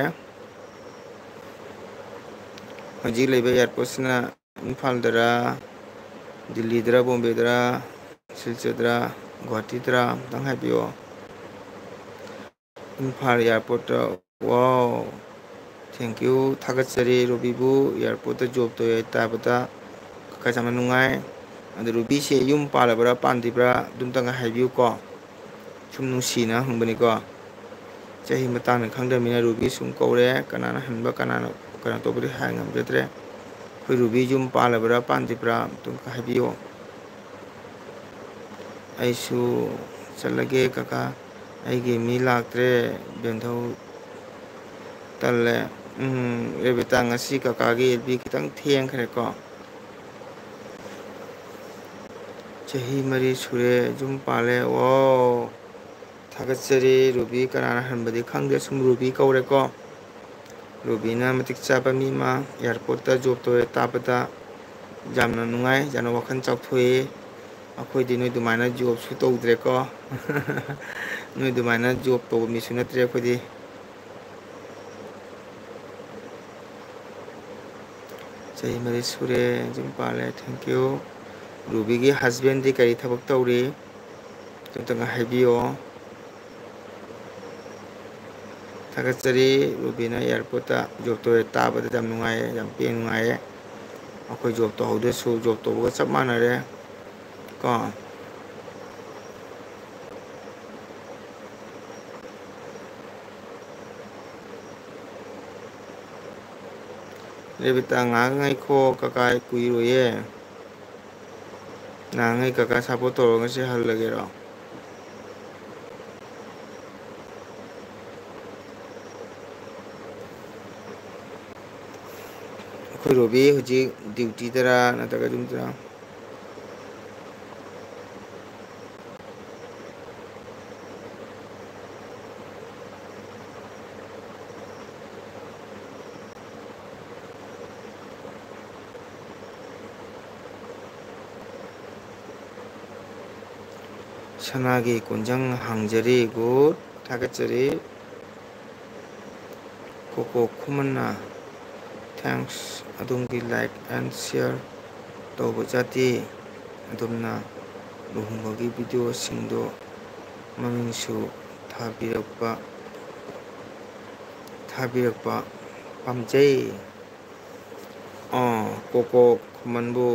ꯍꯧꯖꯤꯛ ꯂꯩꯕ airportꯁꯤꯅ ꯏꯝꯐꯥꯜꯗꯔ, ꯗꯤꯜꯂꯤꯗꯔ, ꯕꯣꯝꯕꯦꯗꯔ, ꯁꯤꯜꯆꯔꯗꯔ, ꯒꯨꯋꯥꯍꯥꯇꯤꯗꯔ? ꯑꯝꯇꯪ ꯍꯥꯏꯕꯤꯌꯣ꯫ ꯏꯝꯐꯥꯜ airportꯇ꯫ Wow, thank you, ꯊꯥꯒꯠꯆꯔꯤ꯫ ꯔꯨꯕꯤꯕꯨ airportꯇ job ꯇꯧꯋꯦ ꯇꯥꯕꯗ ꯀꯀꯥ ꯌꯥꯝꯅ ꯅꯨꯡꯉꯥꯏ꯫ ꯑꯗꯨ ꯔꯨꯕꯤꯁꯦ ꯌꯨꯝ ꯄꯥꯜꯂꯕ꯭ꯔꯥ ꯄꯥꯟꯗ꯭ꯔꯤꯕ꯭ꯔꯥ ꯑꯗꯨꯝꯇꯪꯒ ꯍꯥꯏꯕꯤꯌꯨꯀꯣ꯫ ꯁꯨꯝ ꯅꯨꯡꯁꯤꯅ ꯍꯪꯕꯅꯤꯀꯣ꯫ ꯆꯍꯤ ꯃꯇꯥꯡꯗ ꯈꯪꯗꯕꯅꯤꯅ ꯔꯨꯕꯤ ꯁꯨꯝ ꯀꯧꯔꯦ꯫ ꯀꯅꯥꯅ ꯍꯟꯕ, ꯀꯅꯥꯅ ꯀꯩꯅꯣ ꯇꯧꯕꯗꯤ ꯍꯥꯏ ꯉꯝꯖꯗ꯭ꯔꯦ꯫ ꯑꯩꯈꯣꯏ ꯔꯨꯕꯤ ꯌꯨꯝ ꯄꯥꯜꯂꯕ꯭ꯔꯥ ꯄꯥꯟꯗ꯭ꯔꯤꯕ꯭ꯔꯥ ꯑꯝꯇꯪ ꯍꯥꯏꯕꯤꯌꯣ꯫ ꯑꯩꯁꯨ ꯆꯠꯂꯒꯦ ꯀꯀꯥ, ꯑꯩꯒꯤ ꯃꯤ ꯂꯥꯛꯇ꯭ꯔꯦ꯫ ꯕꯦꯟꯊꯧ, ꯇꯜꯂꯦ꯫ ꯎꯝ, ꯔꯦꯕꯤꯇꯥ, ꯉꯁꯤ ꯀꯀꯥꯒꯤ ꯑꯦꯜ ꯕꯤ ꯈꯤꯇꯪ ꯊꯦꯡꯈ꯭ꯔꯦꯀꯣ꯫ ꯆꯍꯤ ꯃꯔꯤ ꯁꯨꯔꯦ ꯌꯨꯝ ꯄꯥꯜꯂꯦ꯫ ꯋꯥꯎ! ꯊꯥꯒꯠꯆꯔꯤ ꯔꯨꯕꯤ꯫ ꯀꯅꯥꯅ ꯍꯟꯕꯗꯤ ꯈꯪꯗꯦ, ꯁꯨꯝ ꯔꯨꯕꯤ ꯀꯧꯔꯦꯀꯣ꯫ ꯔꯨꯕꯤꯅ ꯃꯇꯤꯛ ꯆꯥꯕ ꯃꯤ ꯑꯃ, airportꯇ job ꯇꯧꯋꯦ ꯇꯥꯕꯗ ꯌꯥꯝꯅ ꯅꯨꯡꯉꯥꯏ, ꯌꯥꯝꯅ ꯋꯥꯈꯜ ꯆꯥꯎꯊꯣꯛꯑꯦ꯫ ꯑꯩꯈꯣꯏꯗꯤ ꯅꯣꯏ ꯑꯗꯨꯃꯥꯏꯅ jobꯁꯨ ꯇꯧꯗ꯭ꯔꯦꯀꯣ꯫ ꯅꯣꯏ ꯑꯗꯨꯃꯥꯏꯅ job ꯇꯧꯕ ꯃꯤꯁꯨ ꯅꯠꯇ꯭ꯔꯦ ꯑꯩꯈꯣꯏꯗꯤ꯫ ꯆꯍꯤ ꯃꯔꯤ ꯁꯨꯔꯦ ꯌꯨꯝ ꯄꯥꯜꯂꯦ꯫ Thank you꯫ ꯔꯨꯕꯤꯒꯤ husbandꯗꯤ ꯀꯔꯤ ꯊꯕꯛ ꯇꯧꯔꯤ? ꯑꯝꯇꯪꯒ ꯍꯥꯏꯕꯤꯌꯣ꯫ ꯊꯥꯒꯠꯆꯔꯤ꯫ ꯔꯨꯕꯤꯅ airportꯇ job ꯇꯧꯋꯦ ꯇꯥꯕꯗ ꯌꯥꯝ ꯅꯨꯡꯉꯥꯏꯌꯦ, ꯌꯥꯝ ꯄꯦꯟ ꯅꯨꯡꯉꯥꯏꯌꯦ꯫ ꯑꯩꯈꯣꯏ job ꯇꯧꯍꯧꯗ꯭ꯔꯁꯨ job ꯇꯧꯕꯒ ꯆꯞ ꯃꯥꯟꯅꯔꯦ ꯀꯣ꯫ ꯔꯦꯕꯤꯇꯥ, ꯉꯥꯏꯍꯥꯛ ꯉꯥꯏꯈꯣ ꯀꯀꯥ, ꯀꯨꯏꯔꯣꯏꯌꯦ꯫ ꯅꯍꯥꯟꯉꯩ ꯀꯀꯥ support ꯇꯧꯔꯒ ꯉꯁꯤ ꯍꯜꯂꯒꯦꯔꯣ? ꯑꯩꯈꯣꯏ ꯔꯣꯕꯤ ꯍꯧꯖꯤꯛ ꯗ꯭ꯌꯨꯇꯤꯗꯔꯥ ꯅꯠꯇ꯭ꯔꯒ ꯌꯨꯝꯗꯔꯥ? ꯁꯅꯥꯒꯤ ꯀꯣꯟꯖꯪ ꯍꯥꯡꯖꯔꯤ꯫ Good, ꯊꯥꯒꯠꯆꯔꯤ꯫ ꯀꯣꯀꯣ ꯈꯨꯃꯟꯅ, thanks꯫ ꯑꯗꯣꯝꯒꯤ like and share ꯇꯧꯕ ꯖꯥꯠꯇꯤ꯫ ꯑꯗꯣꯝꯅ ꯂꯨꯍꯣꯡꯕꯒꯤ videoꯁꯤꯡꯗꯣ ꯃꯃꯤꯡꯁꯨ ꯊꯥꯕꯤꯔꯛꯄ, ꯊꯥꯕꯤꯔꯛꯄ ꯄꯥꯝꯖꯩ꯫ ꯑꯥ, ꯀꯣꯀꯣ ꯈꯨꯃꯟꯕꯨ,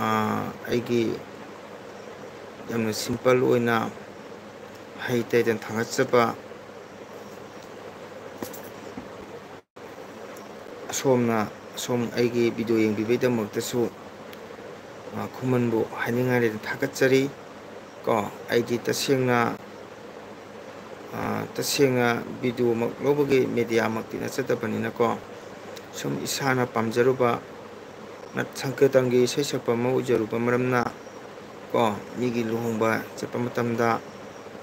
ꯑꯥ, ꯑꯩꯒꯤ ꯌꯥꯝꯅ simple ꯑꯣꯏꯅ ꯍꯩ ꯇꯩꯗꯅ ꯊꯥꯒꯠꯆꯕ꯫ ꯑꯁꯣꯝꯅ, ꯑꯁꯣꯝ ꯑꯩꯒꯤ video ꯌꯦꯡꯕꯤꯕꯩꯗꯃꯛꯇꯁꯨ, ꯑꯥ, ꯈꯨꯃꯟꯕꯨ ꯍꯥꯏꯅꯤꯡꯉꯥꯏ ꯂꯩꯇꯅ ꯊꯥꯒꯠꯆꯔꯤ꯫ ꯀꯣ, ꯑꯩꯗꯤ ꯇꯁꯦꯡꯅ, ꯑꯥ, ꯇꯁꯦꯡꯅ videoꯃꯛ ꯂꯧꯕꯒꯤ mediaꯃꯛꯇꯤ ꯅꯠꯆꯗꯕꯅꯤꯅꯀꯣ, ꯁꯨꯝ ꯏꯁꯥꯅ ꯄꯥꯝꯖꯔꯨꯕ, ꯅꯠ-, ꯁꯪꯀꯤꯔꯇꯟꯒꯤ ꯏꯁꯩ ꯁꯛꯄ ꯑꯃ ꯑꯣꯏꯖꯔꯨꯕ ꯃꯔꯝꯅ ꯀꯣ, ꯃꯤꯒꯤ ꯂꯨꯍꯣꯡꯕ ꯆꯠꯄ ꯃꯇꯝꯗ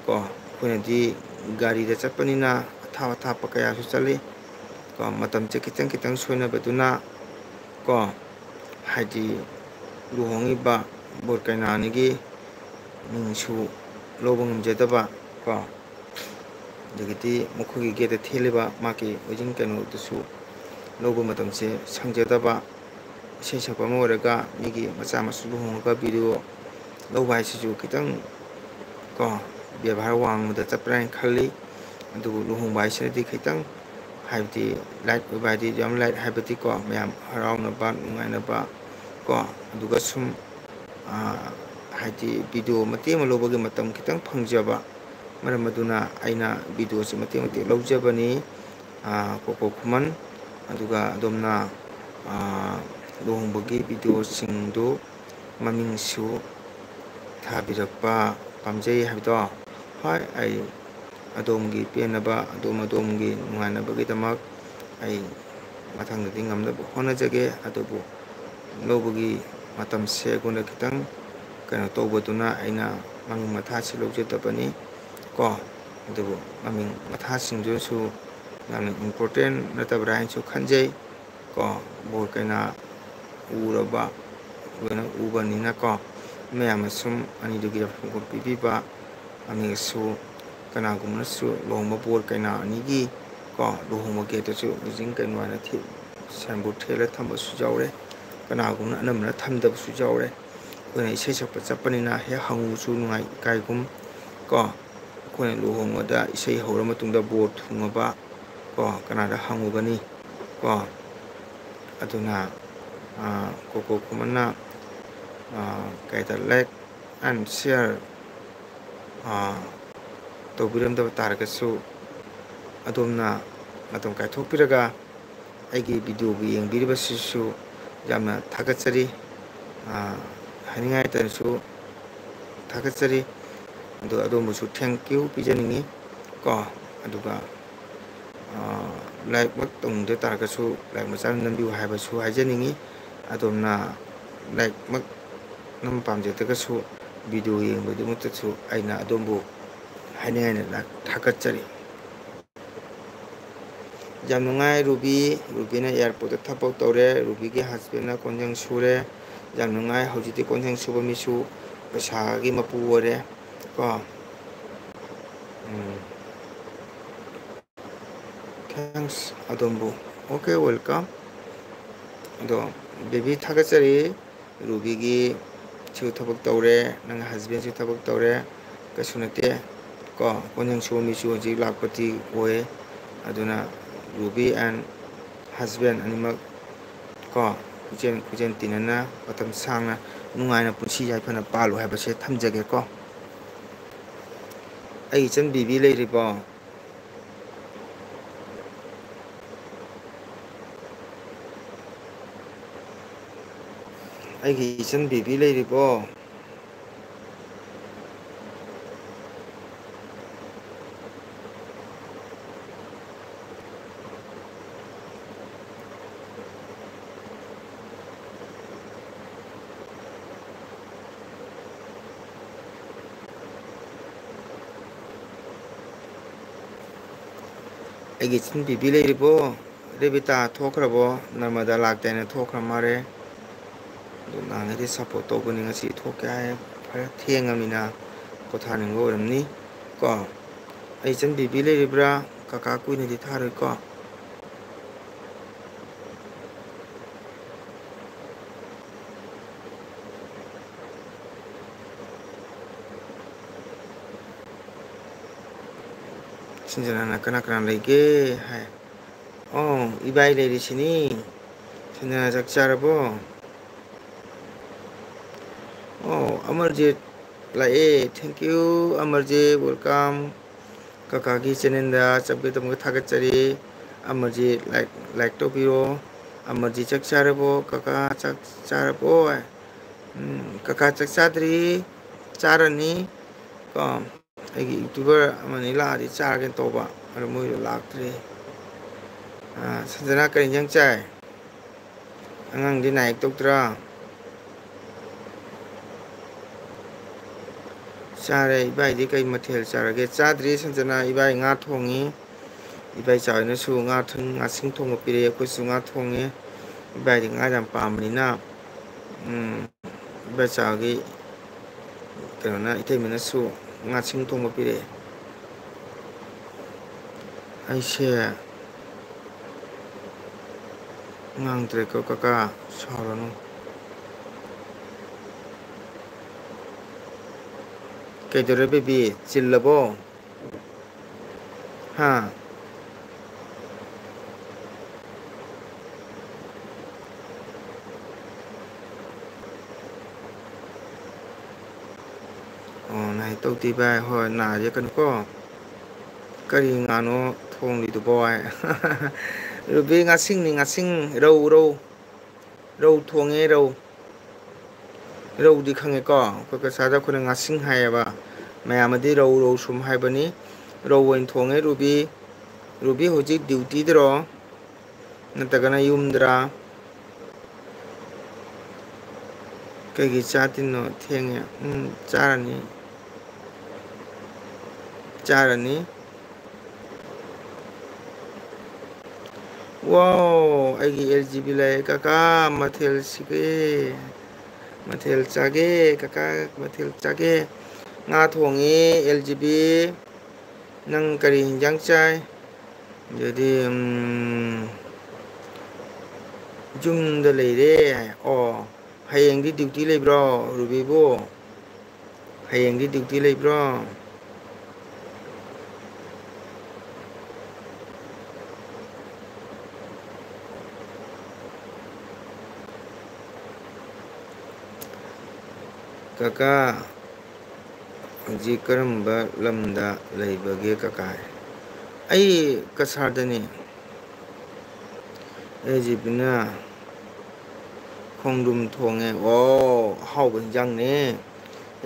ꯀꯣ, ꯑꯩꯈꯣꯏꯅꯗꯤ ꯒꯥꯔꯤꯗ ꯆꯠꯄꯅꯤꯅ ꯑꯊꯥꯞ ꯑꯊꯥꯞꯄ ꯀꯌꯥꯁꯨ ꯆꯠꯂꯤ꯫ ꯀꯣ, ꯃꯇꯝꯁꯦ ꯈꯤꯇꯪ ꯈꯤꯇꯪ ꯁꯣꯏꯅꯕꯗꯨꯅ ꯀꯣ, ꯍꯥꯏꯗꯤ ꯂꯨꯍꯣꯡꯉꯤꯕ ꯕꯣꯔ ꯀꯩꯅꯥ ꯑꯅꯤꯒꯤ ꯃꯤꯡꯁꯨ ꯂꯧꯕ ꯉꯝꯖꯗꯕ ꯀꯣ, ꯑꯗꯒꯤꯗꯤ ꯃꯈꯣꯏꯒꯤ gateꯇ ꯊꯦꯜꯂꯤꯕ ꯃꯥꯒꯤ wedding ꯀꯩꯅꯣꯗꯨꯁꯨ ꯂꯧꯕ ꯃꯇꯝꯁꯦ ꯁꯪꯖꯗꯕ, ꯏꯁꯩ ꯁꯛꯄ ꯑꯃ ꯑꯣꯏꯔꯒ ꯃꯤꯒꯤ ꯃꯆꯥ ꯃꯁꯨ ꯂꯨꯍꯣꯡꯉꯒ video ꯂꯧꯕ ꯍꯥꯏꯁꯤꯁꯨ ꯈꯤꯇꯪ ꯀꯣ, ꯕꯦꯕꯥꯔ ꯋꯥꯡꯃꯗ ꯆꯠꯄ꯭ꯔꯥ ꯍꯥꯏꯅ ꯈꯜꯂꯤ꯫ ꯑꯗꯨꯕꯨ ꯂꯨꯍꯣꯡꯕ ꯍꯥꯏꯁꯤꯅꯗꯤ ꯈꯤꯇꯪ, ꯍꯥꯏꯕꯗꯤ light ꯑꯣꯏꯕ ꯍꯥꯏꯗꯤ ꯌꯥꯝ light ꯍꯥꯏꯕꯗꯤꯀꯣ, ꯃꯌꯥꯝ ꯍꯔꯥꯎꯅꯕ, ꯅꯨꯡꯉꯥꯏꯅꯕ ꯀꯣ, ꯑꯗꯨꯒ ꯁꯨꯝ, ꯑꯥ, ꯍꯥꯏꯗꯤ video ꯃꯇꯦꯛ ꯑꯃ ꯂꯧꯕꯒꯤ ꯃꯇꯝ ꯈꯤꯇꯪ ꯐꯪꯖꯕ, ꯃꯔꯝ ꯑꯗꯨꯅ ꯑꯩꯅ videoꯁꯤ ꯃꯇꯦꯛ ꯃꯇꯦꯛ ꯂꯧꯖꯕꯅꯤ꯫ ꯑꯥ, ꯀꯣꯀꯣ ꯈꯨꯃꯟ, ꯑꯗꯨꯒ ꯑꯗꯣꯝꯅ, ꯑꯥ, ꯂꯨꯍꯣꯡꯕꯒꯤ videoꯁꯤꯡꯗꯨ ꯃꯃꯤꯡꯁꯨ ꯊꯥꯕꯤꯔꯛꯄ ꯄꯥꯝꯖꯩ ꯍꯥꯏꯕꯗꯣ꯫ ꯍꯣꯏ, ꯑꯩ ꯑꯗꯣꯝꯒꯤ ꯄꯦꯟꯅꯕ, ꯑꯗꯣꯝ ꯑꯗꯣꯝꯒꯤ ꯅꯨꯡꯉꯥꯏꯅꯕꯒꯤꯗꯃꯛ ꯑꯩ ꯃꯊꯪꯗꯗꯤ ꯉꯝꯅꯕ ꯍꯣꯠꯅꯖꯒꯦ꯫ ꯑꯗꯨꯕꯨ ꯂꯧꯕꯒꯤ ꯃꯇꯝꯁꯦ ꯑꯩꯉꯣꯟꯗ ꯈꯤꯇꯪ ꯀꯩꯅꯣ ꯇꯧꯕꯗꯨꯅ ꯑꯩꯅ ꯃꯃꯤꯡ ꯃꯊꯥꯁꯤ ꯂꯧꯖꯗꯕꯅꯤ ꯀꯣ꯫ ꯑꯗꯨꯕꯨ ꯃꯃꯤꯡ ꯃꯊꯥꯁꯤꯡꯗꯨꯁꯨ ꯌꯥꯝꯅ important ꯅꯠꯇꯕ꯭ꯔꯥ ꯍꯥꯏꯅꯁꯨ ꯈꯟꯖꯩ ꯀꯣ꯫ ꯕꯣꯔ ꯀꯩꯅꯥ ꯎꯔꯕ, ꯂꯣꯏꯅ ꯎꯕꯅꯤꯅꯀꯣ, ꯃꯌꯥꯝꯅ ꯁꯨꯝ ꯑꯅꯤꯗꯨꯒꯤ ꯌꯥꯏꯐꯅꯕ ꯄꯤꯕꯤꯕ, ꯑꯅꯤꯁꯨ ꯀꯅꯥꯒꯨꯝꯕꯅꯁꯨ ꯂꯨꯍꯣꯡꯕ ꯕꯣꯔ ꯀꯩꯅꯥ ꯑꯅꯤꯒꯤ ꯀꯣ, ꯂꯨꯍꯣꯡꯕ ꯒꯦꯠꯇꯁꯨ ꯃꯤꯖꯤꯡ ꯀꯩꯅꯣ ꯍꯥꯏꯅ ꯊꯤ-, signboard ꯊꯦꯠꯂ ꯊꯝꯕꯁꯨ ꯌꯥꯎꯔꯦ꯫ ꯀꯅꯥꯒꯨꯝꯕꯅ ꯑꯅꯝꯕꯅ ꯊꯝꯗꯕꯁꯨ ꯌꯥꯎꯔꯦ꯫ ꯑꯩꯈꯣꯏꯅ ꯏꯁꯩ ꯁꯛꯄ ꯆꯠꯄꯅꯤꯅ ꯍꯦꯛ ꯍꯪꯉꯨꯁꯨ ꯅꯨꯡꯉꯥꯏ ꯏꯀꯥꯏꯒꯨꯝ ꯀꯣ꯫ ꯑꯩꯈꯣꯏꯅ ꯂꯨꯍꯣꯡꯕꯗ ꯏꯁꯩ ꯍꯧꯔ ꯃꯇꯨꯡꯗ ꯕꯣꯔ ꯊꯨꯡꯉꯕ ꯀꯣ, ꯀꯅꯥꯗ ꯍꯪꯉꯨꯒꯅꯤ ꯀꯣ꯫ ꯑꯗꯨꯅ, ꯑ, ꯀꯣꯀꯣ ꯈꯨꯃꯟꯅ, ꯑ, ꯀꯩ ꯍꯥꯏꯇꯥꯔꯦ, like and share, ꯑ, ꯇꯧꯕꯤꯔꯝꯗꯕ ꯇꯥꯔꯒꯁꯨ, ꯑꯗꯣꯝꯅ ꯃꯇꯝ ꯀꯥꯏꯊꯣꯛꯄꯤꯔꯒ ꯑꯩꯒꯤ video ꯕꯨ ꯌꯦꯡꯕꯤꯔꯤꯕꯁꯤꯁꯨ ꯌꯥꯝꯅ ꯊꯥꯒꯠꯆꯔꯤ꯫ ꯑ, ꯍꯥꯏꯅꯤꯡꯉꯥꯏ ꯂꯩꯇꯅꯁꯨ ꯊꯥꯒꯠꯆꯔꯤ꯫ ꯑꯗꯣ ꯑꯗꯣꯝꯕꯨꯁꯨ thank you ꯄꯤꯖꯅꯤꯡꯉꯤ ꯀꯣ꯫ ꯑꯗꯨꯒ, ꯑ, like ꯃꯛ ꯇꯧꯅꯤꯡꯗ ꯇꯥꯔꯒꯁꯨ like ꯃꯆꯥ ꯑꯃ ꯅꯝꯕꯤꯌꯨ ꯍꯥꯏꯕꯁꯨ ꯍꯥꯏꯖꯅꯤꯡꯉꯤ꯫ ꯑꯗꯣꯝꯅ like ꯃꯛ ꯅꯝꯕ ꯄꯥꯝꯖꯗ꯭ꯔꯒꯁꯨ video ꯌꯦꯡꯕꯒꯤꯗꯃꯛꯇꯁꯨ ꯑꯩꯅ ꯑꯗꯣꯝꯕꯨ ꯍꯥꯏꯅꯤꯡꯉꯥꯏꯅ ꯊꯥꯒꯠꯆꯔꯤ꯫ ꯌꯥꯝ ꯅꯨꯡꯉꯥꯏ ꯔꯨꯕꯤ꯫ ꯔꯨꯕꯤꯅ airport ꯇ ꯊꯕꯛ ꯇꯧꯔꯦ꯫ ꯔꯨꯕꯤꯒꯤ husband ꯅ ꯀꯣꯟꯖꯪ ꯁꯨꯔꯦ꯫ ꯌꯥꯝ ꯅꯨꯡꯉꯥꯏ꯫ ꯍꯧꯖꯤꯛꯇꯤ ꯀꯣꯟꯖꯪ ꯁꯨꯕ ꯃꯤꯁꯨ ꯄꯩꯁꯥꯒꯤ ꯃꯄꯨ ꯑꯣꯏꯔꯦ ꯀꯣ꯫ ꯎꯝ꯫ Thanks ꯑꯗꯣꯝꯕꯨ꯫ Okay, welcome꯫ ꯑꯗꯣ baby ꯊꯥꯒꯠꯆꯔꯤ꯫ ꯔꯨꯕꯤꯒꯤꯁꯨ ꯊꯕꯛ ꯇꯧꯔꯦ, ꯅꯪ husband ꯁꯨ ꯊꯕꯛ ꯇꯧꯔꯦ, ꯀꯩꯁꯨ ꯅꯠꯇꯦ ꯀꯣ꯫ ꯀꯣꯟꯖꯪ ꯁꯨꯕ ꯃꯤꯁꯨ ꯍꯧꯖꯤꯛ ꯂꯥꯛꯄꯗꯤ ꯑꯣꯏ꯫ ꯑꯗꯨꯅ ꯔꯨꯕꯤ and husband ꯑꯅꯤꯃꯛ ꯀꯣ, ꯄꯨꯛꯆꯦꯜ ꯈꯣꯏꯖꯦꯜ ꯇꯤꯟꯅꯅ ꯃꯇꯝ ꯁꯥꯡꯅ ꯅꯨꯡꯉꯥꯏꯅ ꯄꯨꯟꯁꯤ ꯌꯥꯏꯐꯅ ꯄꯥꯜꯂꯨ ꯍꯥꯏꯕꯁꯦ ꯊꯝꯖꯒꯦ ꯀꯣ꯫ ꯑꯩ ꯏꯆꯟ ꯕꯤꯕꯤ ꯂꯩꯔꯤꯕꯣ? ꯑꯩꯒꯤ ꯏꯆꯟ ꯕꯤꯕꯤ ꯂꯩꯔꯤꯕꯣ? ꯑꯩꯒꯤ ꯏꯆꯟ ꯕꯤꯕꯤ ꯂꯩꯔꯤꯕꯣ? ꯔꯦꯕꯤꯇꯥ ꯊꯣꯛꯈ꯭ꯔꯕꯣ? ꯅꯔꯃꯗꯥ ꯂꯥꯛꯇꯦꯅ ꯊꯣꯛꯈ꯭ꯔ ꯃꯥꯜꯂꯦ꯫ ꯑꯗꯨ ꯅꯍꯥꯟꯉꯩꯗꯤ ꯁꯞꯄꯣꯔꯠ ꯇꯧꯕꯅꯤ, ꯉꯁꯤ ꯊꯣꯛꯀꯦ ꯍꯥꯏ꯫ ꯈꯔ ꯊꯦꯡꯉꯃꯤꯅ ꯄꯣꯊꯥꯅꯤꯡꯕ ꯑꯣꯏꯔꯝꯅꯤ꯫ ꯀꯣ, ꯑꯩ ꯏꯆꯟ ꯕꯤꯕꯤ ꯂꯩꯔꯤꯕ꯭ꯔꯥ? ꯀꯀꯥ ꯀꯨꯏꯅꯗꯤ ꯊꯥꯔꯣꯏꯀꯣ꯫ ꯁꯤꯟꯖꯅꯥꯅ ꯀꯅꯥ ꯀꯅꯥ ꯂꯩꯒꯦ ꯍꯥꯏ꯫ ꯑꯣ, ꯏꯕꯥꯏ ꯂꯩꯔꯤꯁꯤꯅꯤ꯫ ꯁꯤꯟꯖꯅꯥ ꯆꯥꯛ ꯆꯥꯔꯕꯣ? ꯑꯣ, ꯑꯃꯔꯖꯤꯠ ꯂꯥꯛꯑꯦ꯫ Thank you, Amarjeet, welcome꯫ ꯀꯀꯥꯒꯤ channelꯗ ꯆꯪꯕꯒꯤꯗꯃꯛ ꯊꯥꯒꯠꯆꯔꯤ꯫ ꯑꯃꯔꯖꯤꯠ like, like ꯇꯧꯕꯤꯔꯣ꯫ ꯑꯃꯔꯖꯤꯠ ꯆꯥꯛ ꯆꯥꯔꯕꯣ? ꯀꯀꯥ ꯆꯥꯛ ꯆꯥꯔꯕꯣ? ꯎꯝ, ꯀꯀꯥ ꯆꯥꯛ ꯆꯥꯗ꯭ꯔꯤ, ꯆꯥꯔꯅꯤ꯫ ꯀꯣ, ꯑꯩꯒꯤ YouTuber ꯑꯃꯅꯤ ꯂꯥꯛꯑꯗꯤ ꯆꯥꯔꯒꯦ ꯇꯧꯕ, ꯑꯗꯣ ꯃꯣꯏꯗꯣ ꯂꯥꯛꯇ꯭ꯔꯤ꯫ ꯑꯥ, ꯁꯟꯖꯅꯥ ꯀꯔꯤ ꯏꯟꯖꯥꯡ ꯆꯥꯏ? ꯑꯉꯥꯡꯗꯤ ꯅꯥꯏꯛ ꯇꯧꯗ꯭ꯔꯥ? ꯆꯥꯔꯦ꯫ ꯏꯕꯥꯏꯗꯤ ꯀꯩ ꯃꯊꯦꯜ ꯆꯥꯔꯒꯦ? ꯆꯥꯗ꯭ꯔꯤ ꯁꯟꯖꯅꯥ, ꯏꯕꯥꯏ ꯉꯥ ꯊꯣꯡꯉꯤ꯫ ꯏꯕꯥꯏ ꯆꯥꯎꯅꯁꯨ ꯉꯥ ꯊꯣꯡ-, ꯉꯥꯁꯤꯡ ꯊꯣꯡꯕ ꯄꯤꯔꯛꯑꯦ꯫ ꯑꯩꯈꯣꯏꯁꯨ ꯉꯥ ꯊꯣꯡꯉꯦ꯫ ꯏꯕꯥꯏꯗꯤ ꯉꯥ ꯌꯥꯝ ꯄꯥꯝꯕꯅꯤꯅ, ꯎꯝ, ꯏꯕꯥꯏ ꯆꯥꯎꯒꯤ ꯀꯩꯅꯣꯅ, ꯏꯇꯩꯃꯅꯁꯨ ꯉꯥꯁꯤꯡ ꯊꯣꯡꯕ ꯄꯤꯔꯛꯑꯦ꯫ ꯑꯩꯁꯦ ꯉꯥꯡꯗ꯭ꯔꯦꯀꯣ ꯀꯀꯥ, ꯁꯥꯎꯔꯅꯨ꯫ ꯀꯩꯗꯧꯔꯦ baby, ꯆꯤꯜꯂꯕꯣ? ꯍꯥ? ꯑꯣ, ꯅꯥꯏ ꯇꯧꯗꯦ ꯚꯥꯏ꯫ ꯍꯣꯏ, ꯅꯥ ꯌꯦꯛꯀꯅꯨꯀꯣ꯫ ꯀꯔꯤ ꯉꯥꯅꯣ ꯊꯣꯡꯂꯤꯗꯨꯕꯣ ꯍꯥꯏ꯫ ꯔꯨꯕꯤ, ꯉꯥꯁꯤꯡꯅꯤ, ꯉꯥꯁꯤꯡ, ꯔꯧ, ꯔꯧ꯫ ꯔꯧ ꯊꯣꯡꯉꯦ, ꯔꯧ꯫ ꯔꯧꯗꯤ ꯈꯪꯉꯦꯀꯣ? ꯑꯩꯈꯣꯏ ꯀꯆꯥꯗ ꯑꯩꯈꯣꯏꯅ ꯉꯥꯁꯤꯡ ꯍꯥꯏꯌꯦꯕ꯫ ꯃꯌꯥꯝꯅꯗꯤ ꯔꯧ, ꯔꯧ ꯁꯨꯝ ꯍꯥꯏꯕꯅꯤ꯫ ꯔꯧ ꯑꯣꯏꯅ ꯊꯣꯡꯉꯦ ꯔꯨꯕꯤ꯫ ꯔꯨꯕꯤ ꯍꯧꯖꯤꯛ dutyꯗꯔꯣ? ꯅꯠꯇ꯭ꯔꯒꯅ ꯌꯨꯝꯗꯔꯥ? ꯀꯩꯒꯤ ꯆꯥꯗ꯭ꯔꯤꯅꯣ? ꯊꯦꯡꯉꯦ꯫ ꯎꯝ, ꯆꯥꯔꯅꯤ꯫ ꯆꯥꯔꯅꯤ꯫ ꯋꯥꯎ, ꯑꯩꯒꯤ ꯑꯦꯜ ꯖꯤ ꯕꯤ ꯂꯥꯛꯑꯦ꯫ ꯀꯀꯥ, ꯃꯊꯦꯜ ꯁꯤꯒꯦ꯫ ꯃꯊꯦꯜ ꯆꯥꯒꯦ, ꯀꯀꯥ, ꯃꯊꯦꯜ ꯆꯥꯒꯦ꯫ ꯉꯥ ꯊꯣꯡꯉꯦ, ꯑꯦꯜ ꯖꯤ ꯕꯤ꯫ ꯅꯪ ꯀꯔꯤ ꯍꯤꯟꯖꯥꯡ ꯆꯥꯏ? ꯑꯗꯨꯗꯤ, ꯎꯝ, ꯌꯨꯝꯗ ꯂꯩꯔꯦ꯫ ꯑꯣ, ꯍꯌꯦꯡꯗꯤ ꯗ꯭ꯌꯨꯇꯤ ꯂꯩꯕ꯭ꯔꯣ, ꯔꯨꯕꯤꯕꯨ? ꯍꯌꯦꯡꯗꯤ ꯗ꯭ꯌꯨꯇꯤ ꯂꯩꯕ꯭ꯔꯣ? ꯀꯀꯥ, ꯍꯧꯖꯤꯛ ꯀꯔꯝꯕ ꯂꯝꯗ ꯂꯩꯕꯒꯦ ꯀꯀꯥ? ꯑꯩ ꯀꯁꯥꯔꯗꯅꯤ꯫ ꯑꯦꯜ ꯖꯤ ꯕꯤꯅ ꯈꯣꯡꯗ꯭ꯔꯨꯝ ꯊꯣꯡꯉꯦ꯫ ꯑꯣ, ꯑꯍꯥꯎꯕ ꯍꯤꯟꯖꯥꯡꯅꯦ꯫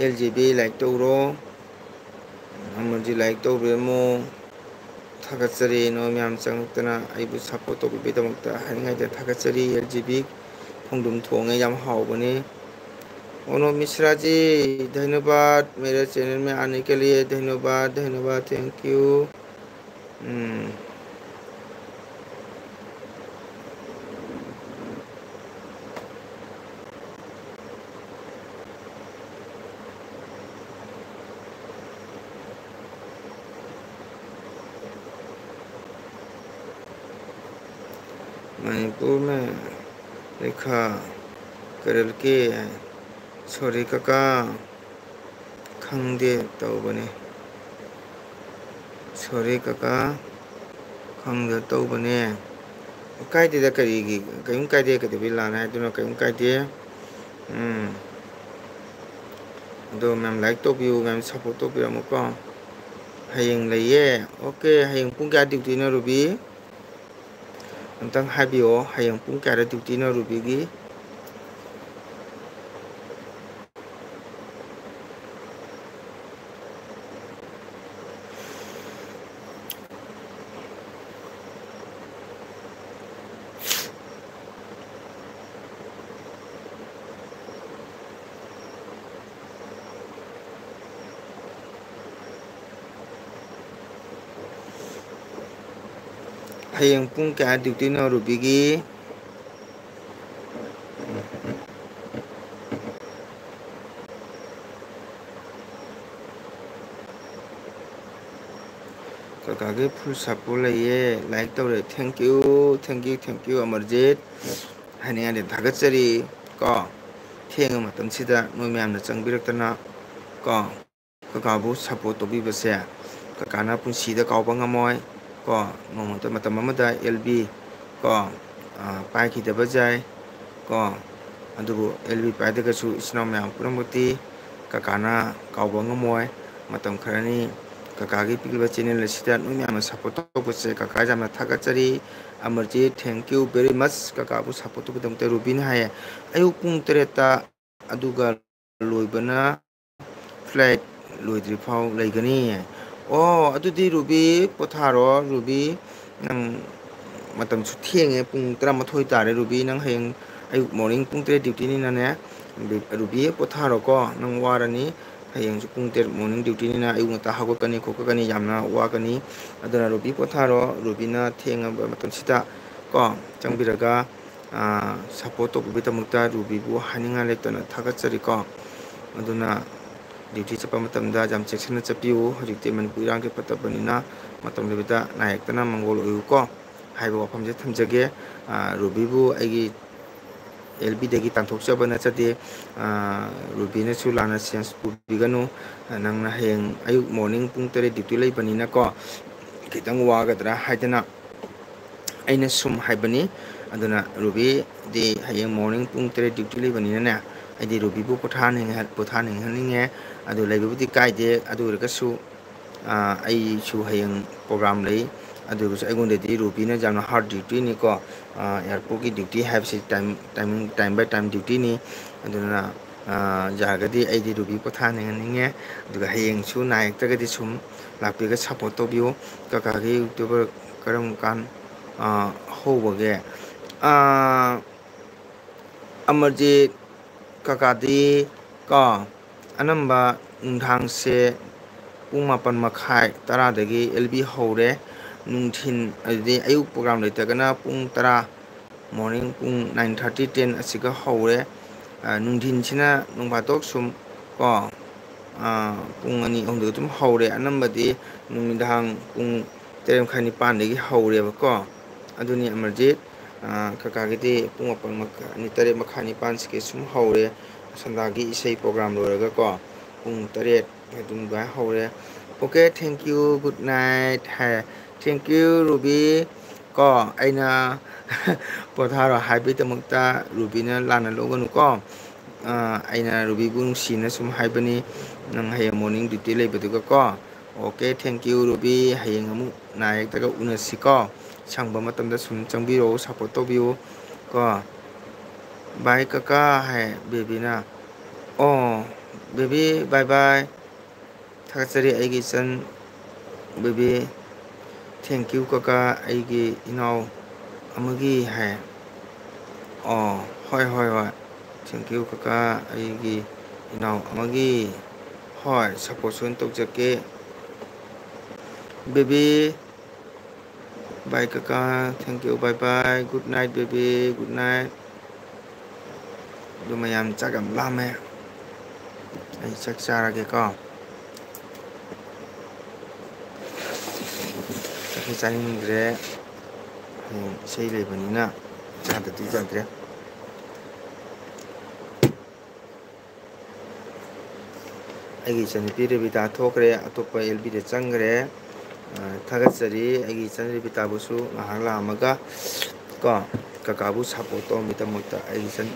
ꯑꯦꯜ ꯖꯤ ꯕꯤ ꯂꯥꯏꯛ ꯇꯧꯔꯣ꯫ ꯑꯃꯗꯤ ꯂꯥꯏꯛ ꯇꯧꯕꯤꯔꯝꯃꯣ꯫ ꯊꯥꯒꯠꯆꯔꯤ ꯅꯣꯏ ꯃꯌꯥꯝ ꯆꯪꯉꯛꯇꯅ ꯑꯩꯕꯨ ꯁꯞꯄꯣꯔꯠ ꯇꯧꯕꯤꯕꯒꯤꯗꯃꯛꯇ ꯍꯥꯏꯅꯤꯡꯉꯥꯏꯗ ꯊꯥꯒꯠꯆꯔꯤ꯫ ꯑꯦꯜ ꯖꯤ ꯕꯤ ꯈꯣꯡꯗ꯭ꯔꯨꯝ ꯊꯣꯡꯉꯦ, ꯌꯥꯝ ꯍꯥꯎꯕꯅꯤ꯫ ꯑꯣꯅꯣꯞ ꯃꯤꯁ꯭ꯔꯥꯖꯤ, ꯙꯟꯌꯕꯥꯗ, ꯃꯦꯔꯥ ꯆꯦꯅꯦꯜ ꯃꯦ ꯑꯥꯅꯦ ꯀꯦ ꯂꯤꯌꯦ ꯙꯟꯌꯕꯥꯗ, ꯙꯟꯌꯕꯥꯗ, thank you꯫ ꯎꯝ꯫ ꯃꯅꯤꯄꯨꯔ ꯃꯦ ꯂꯩꯈꯥ ꯀꯔꯦꯜ ꯀꯦ ꯁꯣꯔꯤ ꯀꯀꯥ꯫ ꯈꯪꯗꯦ ꯇꯧꯕꯅꯦ꯫ ꯁꯣꯔꯤ ꯀꯀꯥ, ꯈꯪꯗ ꯇꯧꯕꯅꯦ꯫ ꯀꯥꯏꯗꯦꯗ, ꯀꯔꯤꯒꯤ, ꯀꯔꯤꯝ ꯀꯥꯏꯗꯦ, ꯀꯩꯗꯧꯕꯩ ꯂꯥꯟꯅ ꯍꯥꯏꯗꯣꯏꯅꯣ, ꯀꯔꯤꯝ ꯀꯥꯏꯗꯦ꯫ ꯎꯝ꯫ ꯑꯗꯣ ꯃꯌꯥꯝ ꯂꯥꯏꯛ ꯇꯧꯕꯤꯌꯨ, ꯃꯌꯥꯝ ꯁꯞꯄꯣꯔꯠ ꯇꯧꯕꯤꯔꯝꯃꯨꯀꯣ꯫ ꯍꯌꯦꯡ ꯂꯩꯌꯦ꯫ ꯑꯣꯀꯦ, ꯍꯌꯦꯡ ꯄꯨꯡ ꯀꯌꯥ ꯗ꯭ꯌꯨꯇꯤꯅꯣ, ꯔꯨꯕꯤ? ꯑꯝꯇꯪ ꯍꯥꯏꯕꯤꯌꯣ, ꯍꯌꯦꯡ ꯄꯨꯡ ꯀꯌꯥꯗ ꯗ꯭ꯌꯨꯇꯤꯅꯣ ꯔꯨꯕꯤꯒꯤ? ꯍꯌꯦꯡ ꯄꯨꯡ ꯀꯌꯥ duty ꯅꯣ ꯔꯨꯕꯤꯒꯤ? ꯀꯀꯥꯒꯤ full support ꯂꯩꯌꯦ, like ꯇꯧꯔꯦ꯫ Thank you, thank you, thank you, Amarjeet. ꯍꯥꯏꯅꯤꯡꯉꯥꯏꯗꯤ ꯊꯥꯒꯠꯆꯔꯤ ꯀꯣ꯫ ꯊꯦꯡꯉ ꯃꯇꯝꯁꯤꯗ ꯅꯣꯏ ꯃꯌꯥꯝꯅ ꯆꯪꯕꯤꯔꯛꯇꯅ ꯀꯣ, ꯀꯀꯥꯕꯨ support ꯇꯧꯕꯤꯕꯁꯦ ꯀꯀꯥꯅ ꯄꯨꯟꯁꯤꯗ ꯀꯥꯎꯕ ꯉꯝꯃꯣꯏ ꯀꯣ꯫ ꯅꯣꯡꯃꯇ, ꯃꯇꯝ ꯑꯃꯗ L B ꯀꯣ, ꯑ, ꯄꯥꯏꯈꯤꯗꯕ ꯌꯥꯏ ꯀꯣ, ꯑꯗꯨꯕꯨ L B ꯄꯥꯏꯗ꯭ꯔꯒꯁꯨ ꯏꯆꯤꯟ ꯏꯅꯥꯎ ꯃꯌꯥꯝ ꯄꯨꯝꯅꯃꯛꯇꯤ ꯀꯀꯥꯅ ꯀꯥꯎꯕ ꯉꯝꯃꯣꯏ꯫ ꯃꯇꯝ ꯈꯔꯅꯤ ꯀꯀꯥꯒꯤ ꯄꯤꯛꯂꯤꯕ channel ꯑꯁꯤꯗ ꯅꯣꯏ ꯃꯌꯥꯝꯅ support ꯇꯧꯕꯁꯦ ꯀꯀꯥ ꯌꯥꯝꯅ ꯊꯥꯒꯠꯆꯔꯤ꯫ Amarjeet, thank you very much꯫ ꯀꯀꯥꯕꯨ support ꯇꯧꯕꯒꯤꯗꯃꯛꯇ ꯔꯨꯕꯤꯅ ꯍꯥꯏꯌꯦ꯫ ꯑꯌꯨꯛ ꯄꯨꯡ ꯇꯔꯦꯠꯇ, ꯑꯗꯨꯒ ꯂꯣꯏꯕꯅ flight ꯂꯣꯏꯗ꯭ꯔꯤ ꯐꯥꯎ ꯂꯩꯒꯅꯤ꯫ ꯑꯣ, ꯑꯗꯨꯗꯤ ꯔꯨꯕꯤ ꯄꯣꯊꯥꯔꯣ꯫ ꯔꯨꯕꯤ, ꯅꯪ ꯃꯇꯝꯁꯨ ꯊꯦꯡꯉꯦ, ꯄꯨꯡ ꯇꯔꯥꯃꯥꯊꯣꯏ ꯇꯥꯔꯦ꯫ ꯔꯨꯕꯤ, ꯅꯪ ꯍꯌꯦꯡ ꯑꯌꯨꯛ morning ꯄꯨꯡ ꯇꯔꯦꯠ duty ꯅꯤꯅꯅꯦ, ꯔꯨꯕꯤ ꯄꯣꯊꯥꯔꯣꯀꯣ, ꯅꯪ ꯋꯥꯔꯅꯤ꯫ ꯍꯌꯦꯡꯁꯨ ꯄꯨꯡ ꯇꯔꯦꯠ morning duty ꯅꯤꯅ ꯑꯌꯨꯛ ꯉꯟꯇꯥ ꯍꯧꯒꯠꯀꯅꯤ ꯈꯣꯠꯀꯅꯤ, ꯌꯥꯝꯅ ꯋꯥꯒꯅꯤ꯫ ꯑꯗꯨꯅ ꯔꯨꯕꯤ ꯄꯣꯊꯥꯔꯣ꯫ ꯔꯨꯕꯤꯅ ꯊꯦꯡꯉꯕ ꯃꯇꯝꯁꯤꯗ ꯀꯣ ꯆꯪꯕꯤꯔꯒ, ꯑ, support ꯇꯧꯕꯤꯕꯒꯤꯗꯃꯛꯇ ꯔꯨꯕꯤꯕꯨ ꯍꯥꯏꯅꯤꯡꯉꯥꯏ ꯂꯩꯇꯅ ꯊꯥꯒꯠꯆꯔꯤꯀꯣ꯫ ꯑꯗꯨꯅ duty ꯆꯠꯄ ꯃꯇꯝꯗ ꯌꯥꯝ ꯆꯦꯛꯁꯤꯟꯅ ꯆꯠꯄꯤꯌꯨ꯫ ꯍꯧꯖꯤꯛꯇꯤ ꯃꯅꯤꯄꯨꯔ ꯏꯔꯥꯡꯒꯤ ꯐꯠꯇꯕꯅꯤꯅ ꯃꯇꯝ ꯂꯩꯕꯗ ꯅꯥ ꯌꯦꯛꯇꯅ ꯃꯪꯒꯣꯜ ꯑꯣꯏꯌꯨꯀꯣ ꯍꯥꯏꯕ ꯋꯥꯐꯝꯁꯦ ꯊꯝꯖꯒꯦ꯫ ꯑ, ꯔꯨꯕꯤꯕꯨ ꯑꯩꯒꯤ L B ꯗꯒꯤ ꯇꯥꯟꯊꯣꯛꯆꯕ ꯅꯠꯆꯗꯦ꯫ ꯑ, ꯔꯨꯕꯤꯅꯁꯨ ꯂꯥꯟꯅ sense ꯄꯨꯕꯤꯒꯅꯨ꯫ ꯅꯪꯅ ꯍꯌꯦꯡ ꯑꯌꯨꯛ morning ꯄꯨꯡ ꯇꯔꯦꯠ duty ꯂꯩꯕꯅꯤꯅꯀꯣ, ꯈꯤꯇꯪ ꯋꯥꯒꯗ꯭ꯔꯥ ꯍꯥꯏꯗꯅ ꯑꯩꯅ ꯁꯨꯝ ꯍꯥꯏꯕꯅꯤ꯫ ꯑꯗꯨꯅ ꯔꯨꯕꯤꯗꯤ ꯍꯌꯦꯡ morning ꯄꯨꯡ ꯇꯔꯦꯠ duty ꯂꯩꯕꯅꯤꯅꯅꯦ, ꯑꯩꯗꯤ ꯔꯨꯕꯤꯕꯨ ꯄꯣꯊꯥꯅꯤꯡꯍꯟ-, ꯄꯣꯊꯥꯅꯤꯡꯍꯟꯅꯤꯡꯉꯦ꯫ ꯑꯗꯨ ꯂꯩꯕꯕꯨꯗꯤ ꯀꯥꯏꯗꯦ, ꯑꯗꯨ ꯑꯣꯏꯔꯒꯁꯨ, ꯑ, ꯑꯩꯁꯨ ꯍꯌꯦꯡ program ꯂꯩ꯫ ꯑꯗꯨ ꯑꯣꯏꯔꯒꯁꯨ ꯑꯩꯉꯣꯟꯗꯗꯤ ꯔꯨꯕꯤꯅ ꯌꯥꯝꯅ hard duty ꯅꯤꯀꯣ꯫ ꯑ, airport ꯀꯤ duty ꯍꯥꯏꯕꯁꯤ time, timing, time by time duty ꯅꯤ꯫ ꯑꯗꯨꯅ, ꯑ, ꯌꯥꯔꯒꯗꯤ ꯑꯩꯗꯤ ꯔꯨꯕꯤ ꯄꯣꯊꯥꯍꯟꯅꯤꯡꯉꯦ꯫ ꯑꯗꯨꯒ ꯍꯌꯦꯡꯁꯨ ꯅꯥ ꯌꯦꯛꯇ꯭ꯔꯒꯗꯤ ꯁꯨꯝ ꯂꯥꯛꯄꯤꯔꯒ support ꯇꯧꯕꯤꯌꯨ꯫ ꯀꯀꯥꯒꯤ YouTuber ꯀꯔꯝ ꯀꯥꯟ, ꯑ, ꯍꯧꯕꯒꯦ? ꯑ, ꯑꯃꯔꯖꯤꯠ, ꯀꯀꯥꯗꯤ ꯀꯣ, ꯑꯅꯝꯕ ꯅꯨꯡꯗꯥꯡꯁꯦ ꯄꯨꯡ ꯃꯥꯄꯟ ꯃꯈꯥꯏ, ꯇꯔꯥꯗꯒꯤ L B ꯍꯧꯔꯦ꯫ ꯅꯨꯡꯊꯤꯜ, ꯑꯗꯨꯗꯤ ꯑꯌꯨꯛ program ꯂꯩꯇ꯭ꯔꯒꯅ ꯄꯨꯡ ꯇꯔꯥ, morning ꯄꯨꯡ nine thirty, ten ꯑꯁꯤꯒ ꯍꯧꯔꯦ꯫ ꯑ, ꯅꯨꯡꯊꯤꯜꯁꯤꯅ ꯅꯣꯡꯐꯥꯗꯣꯛ ꯁꯨꯝ ꯀꯣ, ꯑ, ꯄꯨꯡ ꯑꯅꯤ ꯑꯍꯨꯝꯗꯒꯤ ꯑꯗꯨꯝ ꯍꯧꯔꯦ꯫ ꯑꯅꯝꯕꯗꯤ ꯅꯨꯃꯤꯗꯥꯡ ꯄꯨꯡ ꯇꯔꯦꯠ ꯃꯈꯥꯏ ꯅꯤꯄꯥꯟꯗꯒꯤ ꯍꯧꯔꯦꯕꯀꯣ꯫ ꯑꯗꯨꯅꯤ ꯑꯃꯔꯖꯤꯠ, ꯑ, ꯀꯀꯥꯒꯤꯗꯤ ꯄꯨꯡ ꯃꯥꯄꯟ ꯃꯈꯥꯏ, ꯇꯔꯦꯠ ꯃꯈꯥꯏ ꯅꯤꯄꯥꯟꯁꯤꯒꯤ ꯁꯨꯝ ꯍꯧꯔꯦ꯫ ꯁꯟꯗꯥꯒꯤ ꯏꯁꯩ program ꯂꯣꯏꯔꯒꯀꯣ, ꯄꯨꯡ ꯇꯔꯦꯠ ꯑꯗꯨꯝ ꯑꯗꯨꯃꯥꯏꯅ ꯍꯧꯔꯦ꯫ "Okay, thank you, good night" ꯍꯥꯏ꯫ "Thank you, Ruby". ꯀꯣ, ꯑꯩꯅ "ꯄꯣꯊꯥꯔꯣ" ꯍꯥꯏꯕꯒꯤꯗꯃꯛꯇ ꯔꯨꯕꯤꯅ ꯂꯥꯟꯅ ꯂꯧꯒꯅꯨꯀꯣ꯫ ꯑ, ꯑꯩꯅ ꯔꯨꯕꯤꯕꯨ ꯅꯨꯡꯁꯤꯅ ꯁꯨꯝ ꯍꯥꯏꯕꯅꯤ, ꯅꯪ ꯍꯌꯦꯡ morning duty ꯂꯩꯕꯗꯨꯒ ꯀꯣ꯫ "Okay, thank you, ruby. ꯍꯌꯦꯡ ꯑꯃꯨꯛ ꯅꯥ ꯌꯦꯛꯇꯒ ꯎꯅꯁꯤꯀꯣ꯫ ꯁꯪꯕ ꯃꯇꯝꯗ ꯁꯨꯝ ꯆꯪꯕꯤꯔꯛꯑꯣ, support ꯇꯧꯕꯤꯌꯨ ꯀꯣ꯫ Bye ꯀꯀꯥ" ꯍꯥꯏ ꯕꯦꯕꯤꯅ꯫ "ꯑꯣ, ꯕꯦꯕꯤ, bye bye꯫ ꯊꯥꯒꯠꯆꯔꯤ ꯑꯩꯒꯤ ꯏꯆꯟ ꯕꯦꯕꯤ꯫ Thank you ꯀꯀꯥ, ꯑꯩꯒꯤ ꯏꯅꯥꯎ ꯑꯃꯒꯤ" ꯍꯥꯏ꯫ "ꯑꯣ, ꯍꯣꯏ, ꯍꯣꯏ, ꯍꯣꯏ꯫ Thank you ꯀꯀꯥ, ꯑꯩꯒꯤ ꯏꯅꯥꯎ ꯑꯃꯒꯤ꯫ ꯍꯣꯏ, support ꯁꯣꯏꯅ ꯇꯧꯖꯒꯦ꯫ ꯕꯦꯕꯤ, bye ꯀꯀꯥ, thank you, bye bye, good night baby, good night"꯫ ꯑꯗꯨ ꯃꯌꯥꯝ ꯆꯥꯛ ꯌꯥꯝ ꯂꯥꯝꯃꯦ, ꯑꯩ ꯆꯥꯛ ꯆꯥꯔꯒꯦꯀꯣ꯫ ꯆꯥꯛꯁꯤ ꯆꯥꯅꯤꯡꯗ꯭ꯔꯦ, ꯍꯌꯦꯡ ꯏꯁꯩ ꯂꯩꯕꯅꯤꯅ ꯆꯥꯗꯗꯤ ꯌꯥꯗ꯭ꯔꯦ꯫ ꯑꯩꯒꯤ ꯏꯆꯟꯅꯨꯄꯤ ꯔꯦꯕꯤꯇꯥ ꯊꯣꯛꯈ꯭ꯔꯦ, ꯑꯇꯣꯞꯄ ꯑꯦꯜ ꯕꯤꯗ ꯆꯪꯈ꯭ꯔꯦ꯫ ꯑ, ꯊꯥꯒꯠꯆꯔꯤ ꯑꯩꯒꯤ ꯏꯆꯟ ꯔꯦꯕꯤꯇꯥꯕꯨꯁꯨ ꯉꯥꯏꯍꯥꯛ ꯂꯥꯛꯑꯝꯃꯒ ꯀꯣ, ꯀꯀꯥꯕꯨ support ꯇꯧꯔꯝꯕꯒꯤꯗꯃꯛꯇ꯫ ꯑꯩꯒꯤ ꯏꯆꯟ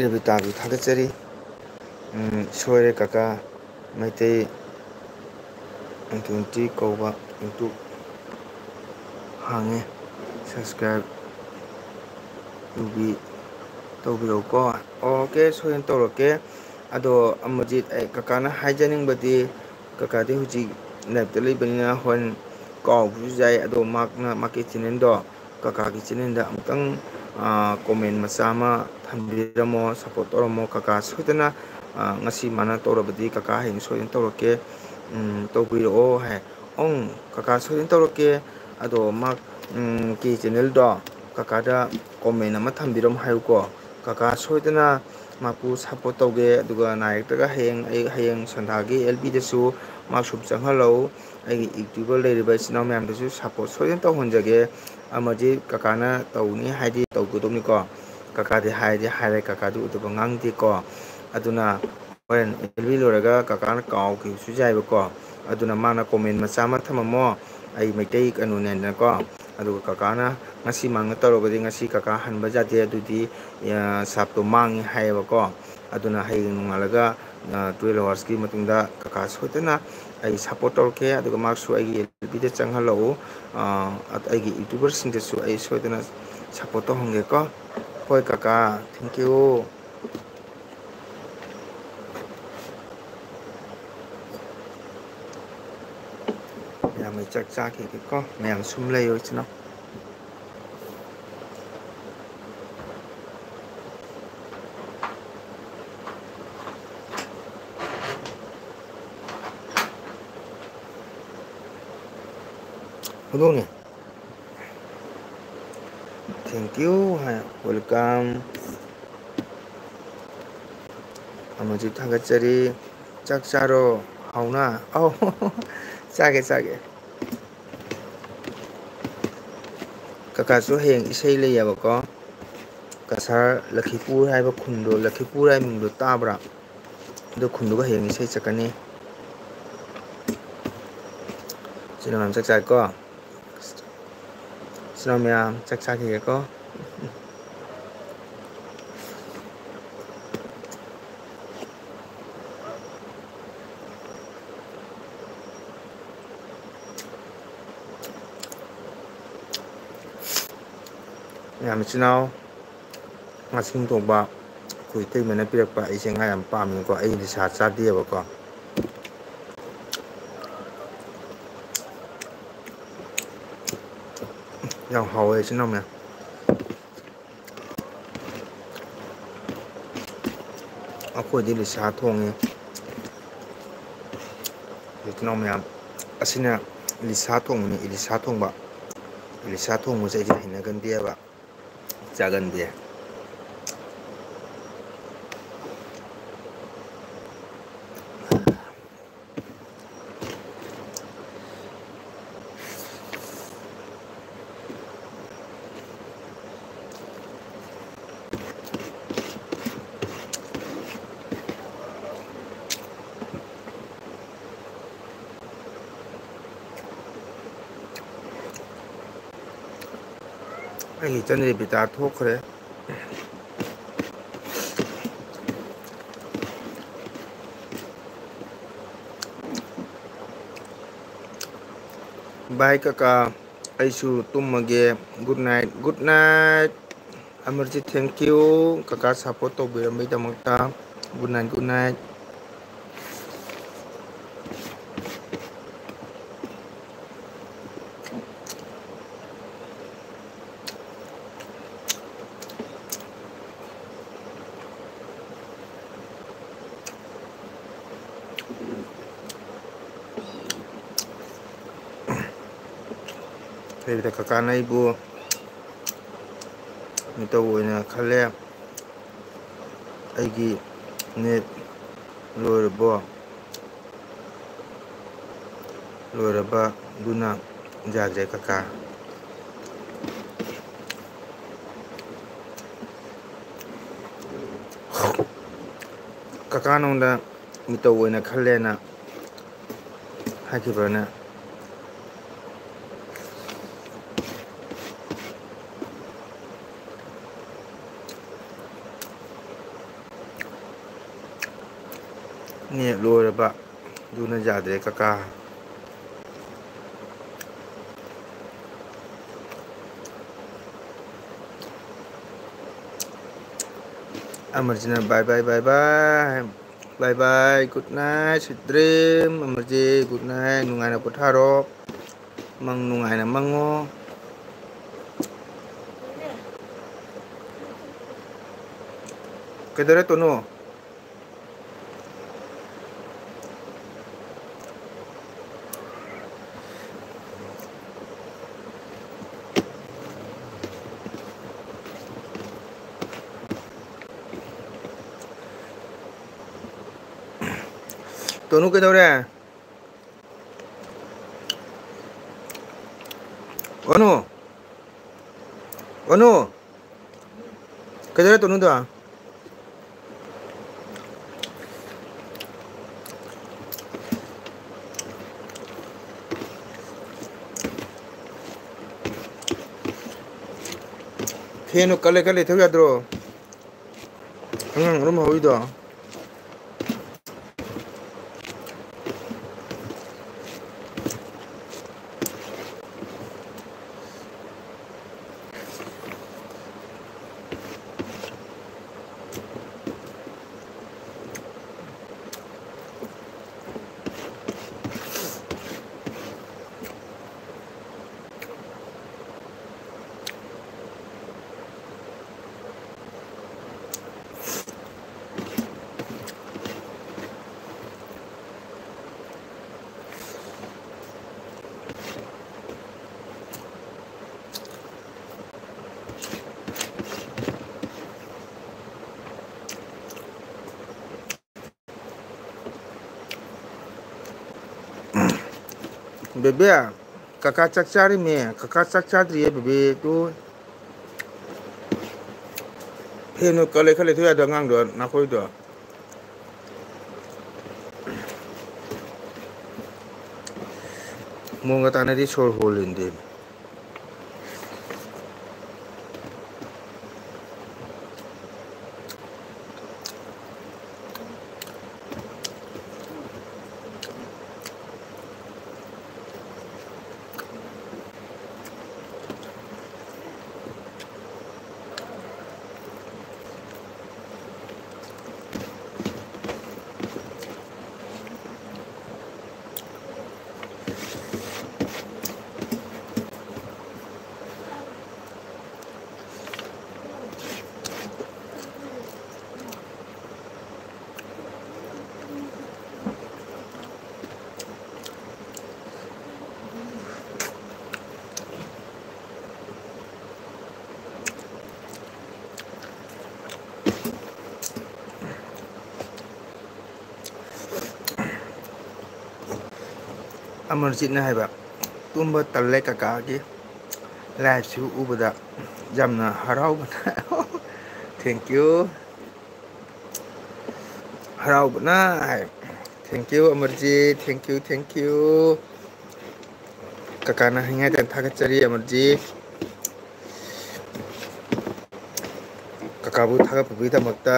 ꯔꯦꯕꯤꯇꯥꯕꯨ ꯊꯥꯒꯠꯆꯔꯤ꯫ ꯎꯝ, ꯁꯣꯏꯔꯦ ꯀꯀꯥ, ꯃꯩꯇꯩ twenty ꯀꯧꯕ YouTube ꯍꯥꯡꯉꯦ, subscribe ꯇꯧꯕꯤ-, ꯇꯧꯕꯤꯔꯛꯎꯀꯣ꯫ Okay, ꯁꯣꯏꯗꯅ ꯇꯧꯔꯛꯀꯦ꯫ ꯑꯗꯣ ꯑꯃꯔꯖꯤꯠ, ꯑꯩ ꯀꯀꯥꯅ ꯍꯥꯏꯖꯅꯤꯡꯕꯗꯤ, ꯀꯀꯥꯗꯤ ꯍꯧꯖꯤꯛ live ꯇ ꯂꯩꯕꯅꯤꯅ ꯍꯣꯔꯦꯟ ꯀꯥꯎꯕꯁꯨ ꯌꯥꯏ, ꯑꯗꯣ ꯃꯍꯥꯛꯅ ꯃꯍꯥꯛꯀꯤ channel ꯗꯣ, ꯀꯀꯥꯒꯤ channel ꯗ ꯑꯃꯨꯛꯇꯪ, ꯑ, comment ꯃꯆꯥ ꯑꯃ ꯊꯝꯕꯤꯔꯝꯃꯣ, support ꯇꯧꯔꯝꯃꯣ꯫ ꯀꯀꯥ ꯁꯣꯏꯗꯅ, ꯑ, ꯉꯁꯤ ꯃꯥꯅ ꯇꯧꯔꯕꯗꯤ ꯀꯀꯥ ꯍꯌꯦꯡ ꯁꯣꯏꯗꯅ ꯇꯧꯔꯛꯀꯦ꯫ ꯎꯝ, ꯇꯧꯕꯤꯔꯛꯑꯣ ꯍꯥꯏ꯫ ꯑꯪ, ꯀꯀꯥ ꯁꯣꯏꯗꯅ ꯇꯧꯔꯛꯀꯦ꯫ ꯑꯗꯣ ꯃꯥ, ꯎꯝ, ꯀꯤ ꯆꯦꯅꯦꯜꯗꯣ ꯀꯀꯥꯗ ꯀꯣꯃꯦꯟ ꯑꯃ ꯊꯝꯕꯤꯔꯝꯃꯣ ꯍꯥꯏꯌꯨꯀꯣ꯫ ꯀꯀꯥ ꯁꯣꯏꯗꯅ ꯃꯥꯄꯨ ꯁꯞꯄꯣꯔꯠ ꯇꯧꯒꯦ꯫ ꯑꯗꯨꯒ ꯅꯥꯏꯔꯛꯇ꯭ꯔꯒ ꯍꯌꯦꯡ ꯑꯩ, ꯍꯌꯦꯡ ꯁꯟꯗꯥꯒꯤ ꯑꯦꯜ ꯕꯤꯗꯁꯨ ꯃꯥ ꯁꯨꯝ ꯆꯪꯍꯜꯂꯛꯎ꯫ ꯑꯩꯒꯤ ꯌꯨꯇ꯭ꯌꯨꯕꯔ ꯂꯩꯔꯤꯕ ꯏꯆꯤꯟ ꯏꯅꯥꯎ ꯃꯌꯥꯝꯗꯁꯨ ꯁꯞꯄꯣꯔꯠ ꯁꯣꯏꯗꯅ ꯇꯧꯍꯟꯖꯒꯦ꯫ ꯑꯃꯔꯖꯤꯠ ꯀꯀꯥꯅ ꯇꯧꯅꯤ ꯍꯥꯏꯗꯤ ꯇꯧꯒꯗꯧꯅꯤꯀꯣ꯫ ꯀꯀꯥꯗꯤ ꯍꯥꯏꯗꯤ ꯍꯥꯏꯔꯦ, ꯀꯀꯥꯗꯤ ꯎꯗꯕ ꯉꯥꯡꯗꯦꯀꯣ꯫ ꯑꯗꯨꯅ ꯍꯣꯔꯦꯟ ꯑꯦꯜ ꯕꯤ ꯂꯣꯏꯔꯒ ꯀꯀꯥꯅ ꯀꯥꯎꯈꯤꯕꯁꯨ ꯌꯥꯏꯕꯀꯣ꯫ ꯑꯗꯨꯅ ꯃꯥꯅ ꯀꯣꯃꯦꯟ ꯃꯆꯥ ꯑꯃ ꯊꯝꯃꯝꯃꯣ, "ꯑꯩ ꯃꯩꯇꯩ ꯀꯩꯅꯣꯅꯦꯅꯀꯣ"꯫ ꯑꯗꯨꯒ ꯀꯀꯥꯅ ꯉꯁꯤ ꯃꯥꯡꯅ ꯇꯧꯔꯒꯗꯤ ꯉꯁꯤ ꯀꯀꯥ ꯍꯟꯕ ꯌꯥꯗꯦ, ꯑꯗꯨꯗꯤ, ꯑ, ꯁꯥꯞꯇꯣ ꯃꯥꯡꯉꯤ ꯍꯥꯏꯌꯦꯕꯀꯣ꯫ ꯑꯗꯨꯅ ꯍꯌꯦꯡ ꯅꯣꯡꯉꯥꯜꯂꯒ, ꯑ, ꯇꯨꯋꯦꯜꯐ ꯑꯋꯥꯔꯁꯀꯤ ꯃꯇꯨꯡꯗ ꯀꯀꯥ ꯁꯣꯏꯗꯅ ꯑꯩ ꯁꯞꯄꯣꯔꯠ ꯇꯧꯔꯛꯀꯦ꯫ ꯑꯗꯨꯒ ꯃꯥꯁꯨ ꯑꯩꯒꯤ ꯑꯦꯜ ꯕꯤꯗ ꯆꯪꯍꯜꯂꯛꯎ, ꯑ, ꯑꯩꯒꯤ ꯌꯨꯇ꯭ꯌꯨꯕꯔꯁꯤꯡꯗꯁꯨ ꯑꯩ ꯁꯣꯏꯗꯅ ꯁꯞꯄꯣꯔꯠ ꯇꯧꯍꯟꯒꯦꯀꯣ꯫ ꯍꯣꯏ ꯀꯀꯥ, thank you꯫ ꯃꯌꯥꯝ ꯑꯩ ꯆꯥꯛ ꯆꯥꯈꯤꯒꯦꯀꯣ꯫ ꯃꯌꯥꯝ ꯁꯨꯝ ꯂꯩꯌꯣ ꯏꯆꯤꯟ ꯏꯅꯥꯎ꯫ ꯍꯧꯗꯣꯡꯅꯦ꯫ Thank you high. Welcome꯫ ꯑꯃꯁꯨ ꯊꯥꯒꯠꯆꯔꯤ꯫ ꯆꯥꯛ ꯆꯥꯔꯣ꯫ ꯍꯥꯎꯅ꯫ ꯑꯧ꯫ ꯆꯥꯒꯦ, ꯆꯥꯒꯦ꯫ ꯀꯀꯥꯁꯨ ꯍꯌꯦꯡ ꯏꯁꯩ ꯂꯩꯌꯦꯕꯀꯣ꯫ ꯀꯁꯥꯔ ꯂꯈꯤꯄꯨꯔ ꯍꯥꯏꯕ ꯈꯨꯟꯗꯣ, ꯂꯈꯤꯄꯨꯔ ꯍꯥꯏꯕ ꯃꯤꯡꯗꯣ ꯇꯥꯕ꯭ꯔꯥ? ꯑꯗꯨ ꯈꯨꯟꯗꯨꯒ ꯍꯌꯦꯡ ꯏꯁꯩ ꯆꯠꯀꯅꯤ꯫ ꯏꯆꯤꯟ ꯏꯅꯥꯎ ꯃꯌꯥꯝ ꯆꯥꯛ ꯆꯥꯏꯀꯣ? ꯏꯆꯤꯟ ꯏꯅꯥꯎ ꯃꯌꯥꯝ ꯆꯥꯛ ꯆꯥꯈꯤꯒꯦꯀꯣ꯫ ꯃꯌꯥꯝ ꯏꯆꯤꯟ ꯏꯅꯥꯎ, ꯉꯥꯁꯤꯡ ꯊꯣꯡꯕ ꯑꯩꯈꯣꯏ ꯏꯇꯩꯃꯅ ꯄꯤꯔꯛꯄ꯫ ꯑꯩꯁꯦ ꯉꯥ ꯌꯥꯝ ꯄꯥꯝꯃꯦꯕꯀꯣ, ꯑꯩ ꯅꯤꯁꯥ ꯆꯥꯗꯦꯕꯀꯣ꯫ ꯌꯥꯝ ꯍꯥꯎꯋꯦ ꯏꯆꯤꯟ ꯏꯅꯥꯎ ꯃꯌꯥꯝ꯫ ꯑꯩꯈꯣꯏꯗꯤ ꯂꯤꯁꯥ ꯊꯣꯡꯉꯦ꯫ ꯏꯆꯤꯟ ꯏꯅꯥꯎ ꯃꯌꯥꯝ, ꯑꯁꯤꯅ ꯏꯂꯤꯁꯥ ꯊꯣꯡꯕꯅꯤ, ꯏꯂꯤꯁꯥ ꯊꯣꯡꯕ꯫ ꯏꯂꯤꯁꯥ ꯊꯣꯡꯕꯁꯦ ꯑꯩꯗꯤ ꯍꯩꯅꯒꯟꯗꯦꯕ, ꯆꯥꯒꯟꯗꯦ꯫ ꯑꯩꯒꯤ ꯏꯆꯟ ꯔꯦꯕꯤꯇꯥ ꯊꯣꯛꯈ꯭ꯔꯦ꯫ ꯕꯥꯏ ꯀꯀꯥ, ꯑꯩꯁꯨ ꯇꯨꯝꯃꯒꯦ꯫ Good night, good night꯫ Amarjeet, thank you ꯀꯀꯥ, support ꯇꯧꯕꯤꯔꯝꯕꯩꯗꯃꯛꯇ꯫ Good night, good night꯫ ꯍꯥꯏꯕꯗ ꯀꯀꯥꯅ ꯑꯩꯕꯨ ꯃꯤꯇꯧ ꯑꯣꯏꯅ ꯈꯜꯂꯦ꯫ ꯑꯩꯒꯤ net ꯂꯣꯏꯔꯕꯣ? ꯂꯣꯏꯔꯕ? ꯑꯗꯨꯅ ꯌꯥꯗ꯭ꯔꯦ ꯀꯀꯥ꯫ ꯀꯀꯥ ꯅꯉꯣꯟꯗ ꯃꯤꯇꯧ ꯑꯣꯏꯅ ꯈꯜꯂꯦꯅ ꯍꯥꯏꯈꯤꯕ꯭ꯔꯅꯦ? Net ꯂꯣꯏꯔꯕ? ꯑꯗꯨꯅ ꯌꯥꯗ꯭ꯔꯦ ꯀꯀꯥ꯫ ꯑꯃꯔꯖꯤꯠꯅ bye bye, bye bye꯫ Bye bye, good night, sweet dream꯫ Amarjeet, good night, ꯅꯨꯡꯉꯥꯏꯅ ꯄꯣꯊꯥꯔꯣ꯫ ꯃꯪ ꯅꯨꯡꯉꯥꯏꯅ ꯃꯪꯉꯣ꯫ ꯀꯩꯗꯧꯔꯦ ꯇꯣꯅꯨ? ꯇꯣꯅꯨ ꯀꯩꯗꯧꯔꯦ? ꯑꯣꯅꯨ, ꯑꯣꯅꯨ, ꯀꯩꯗꯧꯔꯦ ꯇꯣꯅꯨꯗꯣ? ꯐꯦꯟꯗꯣ ꯀꯜꯂꯦ ꯀꯜꯂꯦ ꯊꯧ ꯌꯥꯗ꯭ꯔꯣ? ꯑꯉꯥꯡ ꯃꯔꯨꯝ ꯍꯧꯔꯤꯗꯣ꯫ ꯕꯦꯕꯦ, ꯀꯀꯥ ꯆꯥꯛ ꯆꯥꯔꯤꯃꯦ꯫ ꯀꯀꯥ ꯆꯥꯛ ꯆꯥꯗ꯭ꯔꯤꯌꯦ ꯕꯦꯕꯦ꯫ ꯇꯨ ꯐꯦꯟꯗꯣ ꯀꯜꯂꯦ ꯈꯔ ꯂꯩꯊꯧ ꯌꯥꯗ꯭ꯔꯣ ꯑꯉꯥꯡꯗꯣ, ꯅꯥꯈꯣꯏꯗꯣ? ꯃꯑꯣꯡꯒ ꯇꯥꯅꯗꯤ ꯁꯣꯔ ꯍꯣꯜꯂꯤꯟꯗꯦ꯫ ꯑꯃꯔꯖꯤꯠꯅ ꯍꯥꯏꯕ, "ꯇꯨꯝꯕ ꯇꯜꯂꯦ ꯀꯀꯥꯒꯤ ꯂꯥꯏꯐꯁꯤꯕꯨ ꯎꯕꯗ ꯌꯥꯝꯅ ꯍꯔꯥꯎꯕꯅ"꯫ Thank you꯫ ꯍꯔꯥꯎꯕꯅ high. Thank you Amarjeet, thank you, thank you꯫ ꯀꯀꯥꯅ ꯍꯥꯏꯉꯥꯏꯗ ꯊꯥꯒꯠꯆꯔꯤ ꯑꯃꯔꯖꯤꯠ꯫ ꯀꯀꯥꯕꯨ ꯊꯥꯒꯠꯄꯤꯕꯒꯤꯗꯃꯛꯇ꯫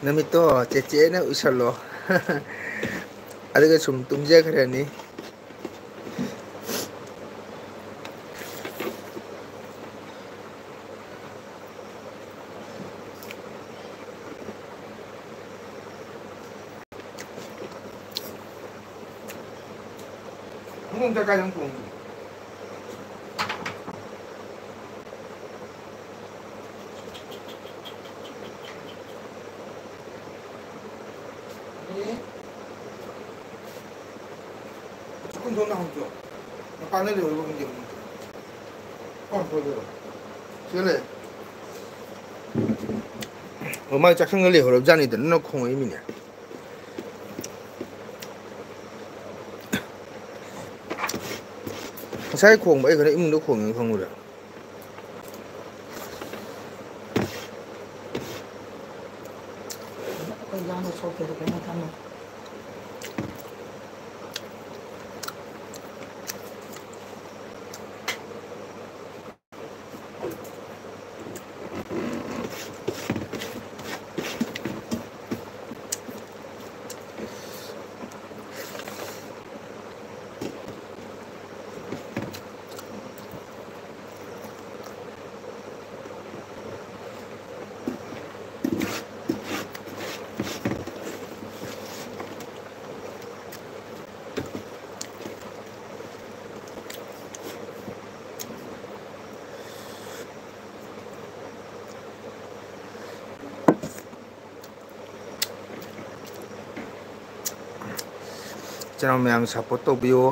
ꯅꯃꯤꯠꯇꯣ ꯆꯦꯆꯦꯅ ꯎꯏꯁꯜꯂꯣ꯫ ꯑꯗꯨꯒ ꯁꯨꯝ ꯇꯨꯝꯖꯈ꯭ꯔꯅꯤ꯫ ꯅꯪ ꯆꯥꯛ ꯀꯥꯏꯗ ꯊꯣꯡꯉꯤ? ꯆꯥꯛꯈꯨꯝꯗꯣ ꯅꯍꯥꯟꯁꯨ ꯃꯄꯥꯟꯗ ꯂꯩꯍꯧꯔꯤꯕ ꯈꯪꯗꯦ꯫ ꯀꯣꯟ ꯈꯣꯏꯗꯣꯏꯔꯣ? ꯁꯤꯗ ꯂꯩ꯫ ꯑꯣ, ꯃꯥꯏ ꯆꯥꯛꯁꯪꯗ ꯂꯩꯍꯧꯔꯕ ꯖꯥꯠꯅꯤꯗ, ꯅꯪꯅ ꯈꯣꯡꯉꯛꯏ ꯃꯤꯅꯦ꯫ ꯉꯁꯥꯏ ꯈꯣꯡꯕ ꯑꯩ ꯈꯔ ꯏꯃꯨꯡꯗ ꯈꯣꯡꯉꯦ ꯈꯪꯕꯗ꯫ ꯑꯩꯈꯣꯏ ꯌꯥꯝꯅ ꯁꯣꯛꯇꯦꯗ ꯀꯩꯅꯣ ꯊꯝꯃꯦ꯫ ꯏꯆꯤꯟ ꯏꯅꯥꯎ ꯃꯌꯥꯝ support ꯇꯧꯕꯤꯌꯨ꯫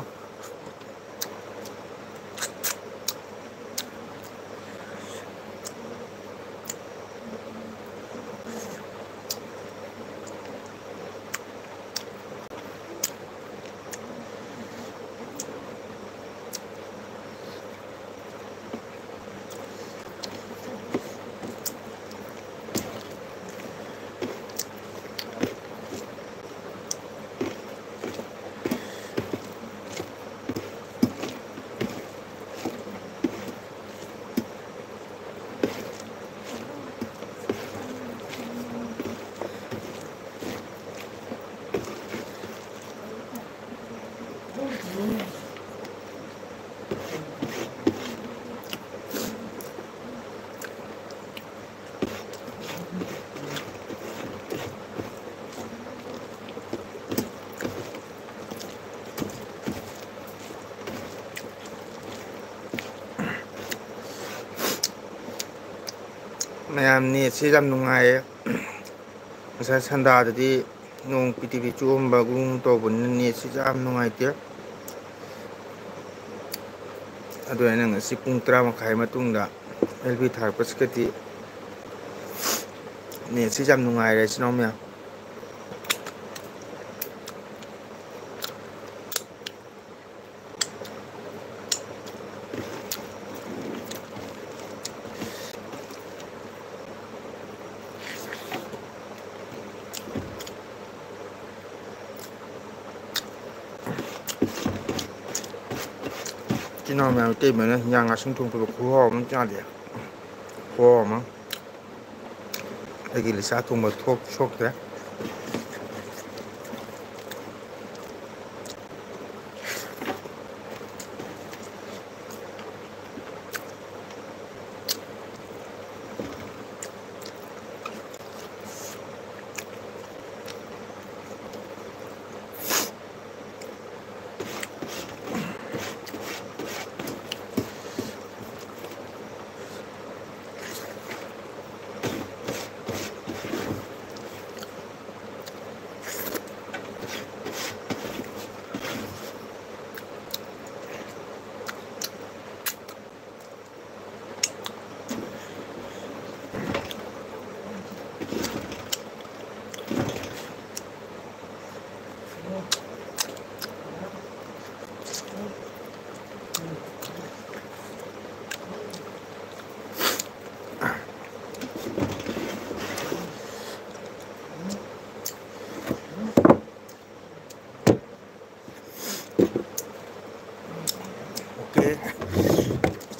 ꯃꯌꯥꯝ ꯅꯦꯠꯁꯤ ꯌꯥꯝ ꯅꯨꯡꯉꯥꯏꯌꯦ꯫ ꯉꯁꯥꯏ ꯁꯟꯗꯥꯗꯗꯤ ꯅꯣꯡ ꯄꯤꯇꯤ ꯄꯤ ꯆꯨꯔꯝꯕꯒꯨꯝ ꯇꯧꯕꯅꯤꯅ ꯅꯦꯠꯁꯤ ꯌꯥꯝ ꯅꯨꯡꯉꯥꯏꯇꯦ꯫ ꯑꯗꯨ ꯑꯩꯅ ꯉꯁꯤ ꯄꯨꯡ ꯇꯔꯥ ꯃꯈꯥꯏ ꯃꯇꯨꯡꯗ ꯑꯦꯜ ꯕꯤ ꯊꯥꯔꯛꯄꯁꯤꯒꯗꯤ ꯅꯦꯠꯁꯤ ꯌꯥꯝ ꯅꯨꯡꯉꯥꯏꯔꯦ, ꯏꯆꯤꯟ ꯏꯅꯥꯎ ꯃꯌꯥꯝ꯫ ꯏꯆꯤꯟ ꯏꯅꯥꯎ ꯃꯌꯥꯝ, ꯏꯇꯩꯃꯅ ꯍꯤꯟꯖꯥꯡ ꯉꯥꯁꯤꯡ ꯊꯣꯡꯕꯗꯣ ꯈꯨꯍꯥꯎ ꯑꯃ ꯆꯥꯗꯦ꯫ ꯈꯨꯍꯥꯎ ꯑꯃ꯫ ꯑꯩꯒꯤ ꯂꯤꯆꯥ ꯊꯣꯡꯕ ꯊꯣꯛ-, ꯁꯣꯛꯇ꯭ꯔꯦ꯫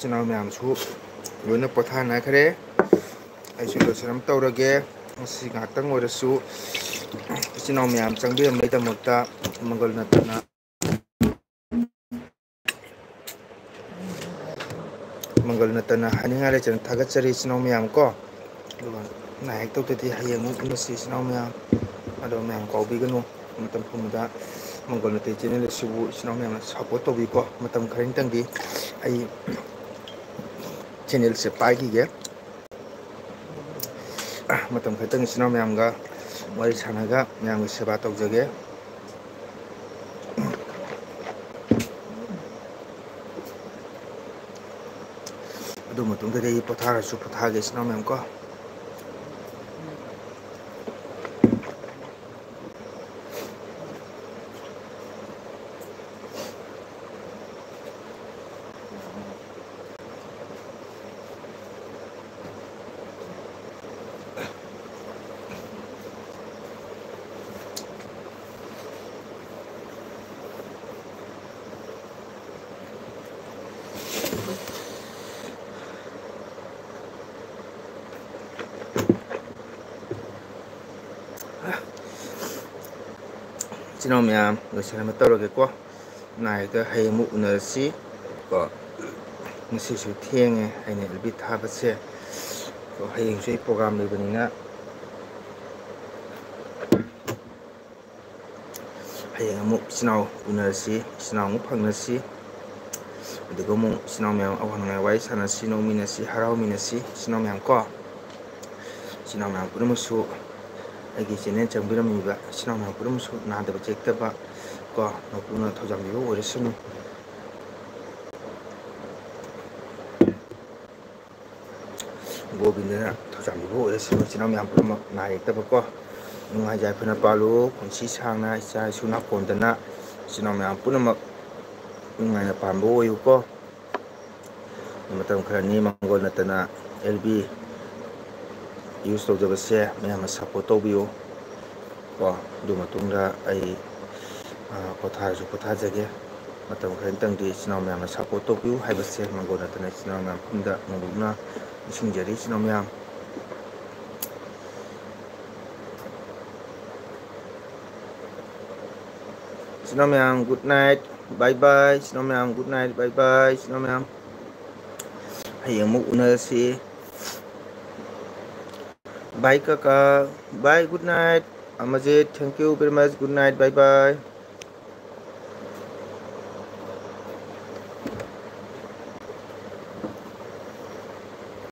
ꯏꯆꯤꯟ ꯏꯅꯥꯎ ꯃꯌꯥꯝꯁꯨ ꯂꯣꯏꯅ ꯄꯣꯊꯥꯅꯈ꯭ꯔꯦ꯫ ꯑꯩꯁꯨ ꯂꯣꯏꯁꯤꯟꯅꯕ ꯇꯧꯔꯒꯦ꯫ ꯉꯁꯤ ꯉꯥꯏꯍꯥꯛꯇꯪ ꯑꯣꯏꯔꯁꯨ ꯏꯆꯤꯟ ꯏꯅꯥꯎ ꯃꯌꯥꯝ ꯆꯪꯕꯤꯔꯝꯕꯒꯤꯗꯃꯛꯇ ꯃꯪꯒꯜ ꯅꯠꯇꯅ, ꯃꯪꯒꯜ ꯅꯠꯇꯅ ꯍꯥꯏꯅꯤꯡꯉꯥꯏ ꯂꯩꯇꯅ ꯊꯥꯒꯠꯆꯔꯤ ꯏꯆꯤꯟ ꯏꯅꯥꯎ ꯃꯌꯥꯝ ꯀꯣ꯫ ꯑꯗꯨꯒ ꯑꯅꯥ ꯑꯌꯦꯛ ꯇꯧꯗꯗꯤ ꯍꯌꯦꯡ ꯑꯃꯨꯛ ꯎꯅꯁꯤ ꯏꯆꯤꯟ ꯏꯅꯥꯎ ꯃꯌꯥꯝ꯫ ꯑꯗꯣ ꯃꯌꯥꯝ ꯀꯥꯎꯕꯤꯒꯅꯨ, ꯃꯇꯝ ꯄꯨꯝꯕꯗ ꯃꯪꯒꯣꯜ ꯃꯩꯇꯩ ꯆꯦꯅꯦꯜ ꯑꯁꯤꯕꯨ ꯏꯆꯤꯟ ꯏꯅꯥꯎ ꯃꯌꯥꯝꯅ ꯁꯞꯄꯣꯔꯠ ꯇꯧꯕꯤꯀꯣ꯫ ꯃꯇꯝ ꯈꯔꯅꯤꯇꯪꯗꯤ ꯑꯩ ꯆꯦꯅꯦꯜꯁꯦ ꯄꯥꯏꯈꯤꯒꯦ꯫ ꯃꯇꯝ ꯈꯔꯇꯪ ꯏꯆꯤꯟ ꯏꯅꯥꯎ ꯃꯌꯥꯝꯒ ꯋꯥꯔꯤ ꯁꯥꯟꯅꯔꯒ ꯃꯌꯥꯝꯒꯤ ꯁꯦꯕꯥ ꯇꯧꯖꯒꯦ꯫ ꯑꯗꯨ ꯃꯇꯨꯡꯗꯗꯤ ꯑꯩ ꯄꯣꯊꯥꯔꯁꯨ ꯄꯣꯊꯥꯒꯦ ꯏꯆꯤꯟ ꯏꯅꯥꯎ ꯃꯌꯥꯝ ꯀꯣ꯫ ꯏꯆꯤꯟ ꯏꯅꯥꯎ ꯃꯌꯥꯝ, ꯂꯣꯏꯁꯤꯟꯅꯕ ꯇꯧꯔꯒꯦꯀꯣ꯫ ꯑꯅꯥ ꯑꯌꯦꯛꯇ ꯍꯌꯦꯡ ꯑꯃꯨꯛ ꯎꯅꯔꯁꯤ ꯀꯣ꯫ ꯉꯁꯤꯁꯨ ꯊꯦꯡꯉꯦ ꯑꯩꯅ ꯑꯦꯜ ꯕꯤ ꯊꯥꯕꯁꯦ꯫ ꯑꯗꯣ ꯍꯌꯦꯡꯁꯨ ꯑꯩ ꯄ꯭ꯔꯣꯒ꯭ꯔꯥꯝ ꯂꯩꯕꯅꯤꯅ, ꯍꯌꯦꯡ ꯑꯃꯨꯛ ꯏꯆꯤꯟ ꯏꯅꯥꯎ ꯎꯅꯔꯁꯤ, ꯏꯆꯤꯟ ꯏꯅꯥꯎ ꯑꯃꯨꯛ ꯐꯪꯅꯁꯤ꯫ ꯑꯗꯨꯒ ꯑꯃꯨꯛ ꯏꯆꯤꯟ ꯏꯅꯥꯎ ꯃꯌꯥꯝ ꯑꯋꯥ ꯅꯨꯡꯉꯥꯏ ꯋꯥꯔꯤ ꯁꯥꯟꯅꯁꯤ, ꯅꯣꯛꯃꯤꯟꯅꯁꯤ, ꯍꯔꯥꯎꯃꯤꯟꯅꯁꯤ, ꯏꯆꯤꯟ ꯏꯅꯥꯎ ꯃꯌꯥꯝ ꯀꯣ꯫ ꯏꯆꯤꯟ ꯏꯅꯥꯎ ꯃꯌꯥꯝ ꯄꯨꯝꯅꯃꯛꯁꯨ, ꯑꯩꯒꯤ ꯆꯦꯅꯦꯜ ꯆꯪꯕꯤꯔꯝꯃꯤꯕ ꯏꯆꯤꯟ ꯏꯅꯥꯎ ꯃꯌꯥꯝ ꯄꯨꯝꯅꯃꯛꯁꯨ ꯅꯥꯗꯕ ꯌꯦꯛꯇꯕ ꯀꯣ, ꯃꯄꯨꯅ ꯊꯧꯖꯥꯟꯕꯤꯕ ꯑꯣꯏꯔꯁꯅꯨ꯫ ꯒꯣꯕꯤꯟꯗꯅ ꯊꯧꯖꯥꯟꯕꯤꯕ ꯑꯣꯏꯔꯁꯅꯨ꯫ ꯏꯆꯤꯟ ꯏꯅꯥꯎ ꯃꯌꯥꯝ ꯄꯨꯝꯅꯃꯛ ꯅꯥ ꯌꯦꯛꯇꯕꯀꯣ, ꯅꯨꯡꯉꯥꯏ ꯌꯥꯏꯐꯅ ꯄꯥꯜꯂꯨ꯫ ꯄꯨꯟꯁꯤ ꯁꯥꯡꯅ ꯏꯆꯥ ꯏꯁꯨ ꯅꯥꯀꯣꯟꯗꯅ ꯏꯆꯤꯟ ꯏꯅꯥꯎ ꯃꯌꯥꯝ ꯄꯨꯝꯅꯃꯛ ꯅꯨꯡꯉꯥꯏꯅ ꯄꯥꯟꯕ ꯑꯣꯏꯌꯨꯀꯣ꯫ ꯃꯇꯝ ꯈꯔꯅꯤ ꯃꯪꯒꯣꯜ ꯅꯠꯇꯅ ꯑꯦꯜ ꯕꯤ ꯌꯨꯁ ꯇꯧꯖꯕꯁꯦ ꯃꯌꯥꯝꯅ ꯁꯞꯄꯣꯔꯠ ꯇꯧꯕꯤꯌꯨ ꯀꯣ꯫ ꯑꯗꯨ ꯃꯇꯨꯡꯗ ꯑꯩ, ꯑ, ꯄꯣꯊꯥꯔꯁꯨ ꯄꯣꯊꯥꯖꯒꯦ꯫ ꯃꯇꯝ ꯈꯔꯇꯪꯗꯤ ꯏꯆꯤꯟ ꯏꯅꯥꯎ ꯃꯌꯥꯝꯅ support ꯇꯧꯕꯤꯌꯨ ꯍꯥꯏꯕꯁꯦ ꯃꯥꯡꯒꯣꯟ ꯅꯠꯇꯅ ꯏꯆꯤꯟ ꯏꯅꯥꯎ ꯃꯌꯥꯝ ꯄꯨꯝꯅ ꯅꯧꯂꯨꯛꯅ ꯅꯤꯡꯁꯤꯡꯖꯔꯤ ꯏꯆꯤꯟ ꯏꯅꯥꯎ ꯃꯌꯥꯝ꯫ ꯏꯆꯤꯟ ꯏꯅꯥꯎ ꯃꯌꯥꯝ good night, bye bye꯫ ꯏꯆꯤꯟ ꯏꯅꯥꯎ ꯃꯌꯥꯝ good night, bye bye꯫ ꯏꯆꯤꯟ ꯏꯅꯥꯎ ꯃꯌꯥꯝ ꯍꯌꯦꯡ ꯑꯃꯨꯛ ꯎꯅꯔꯁꯤ꯫ Bye ꯀꯀꯥ, bye, good night꯫ ꯑꯃꯖꯤꯠ, thank you very much, good night, bye bye꯫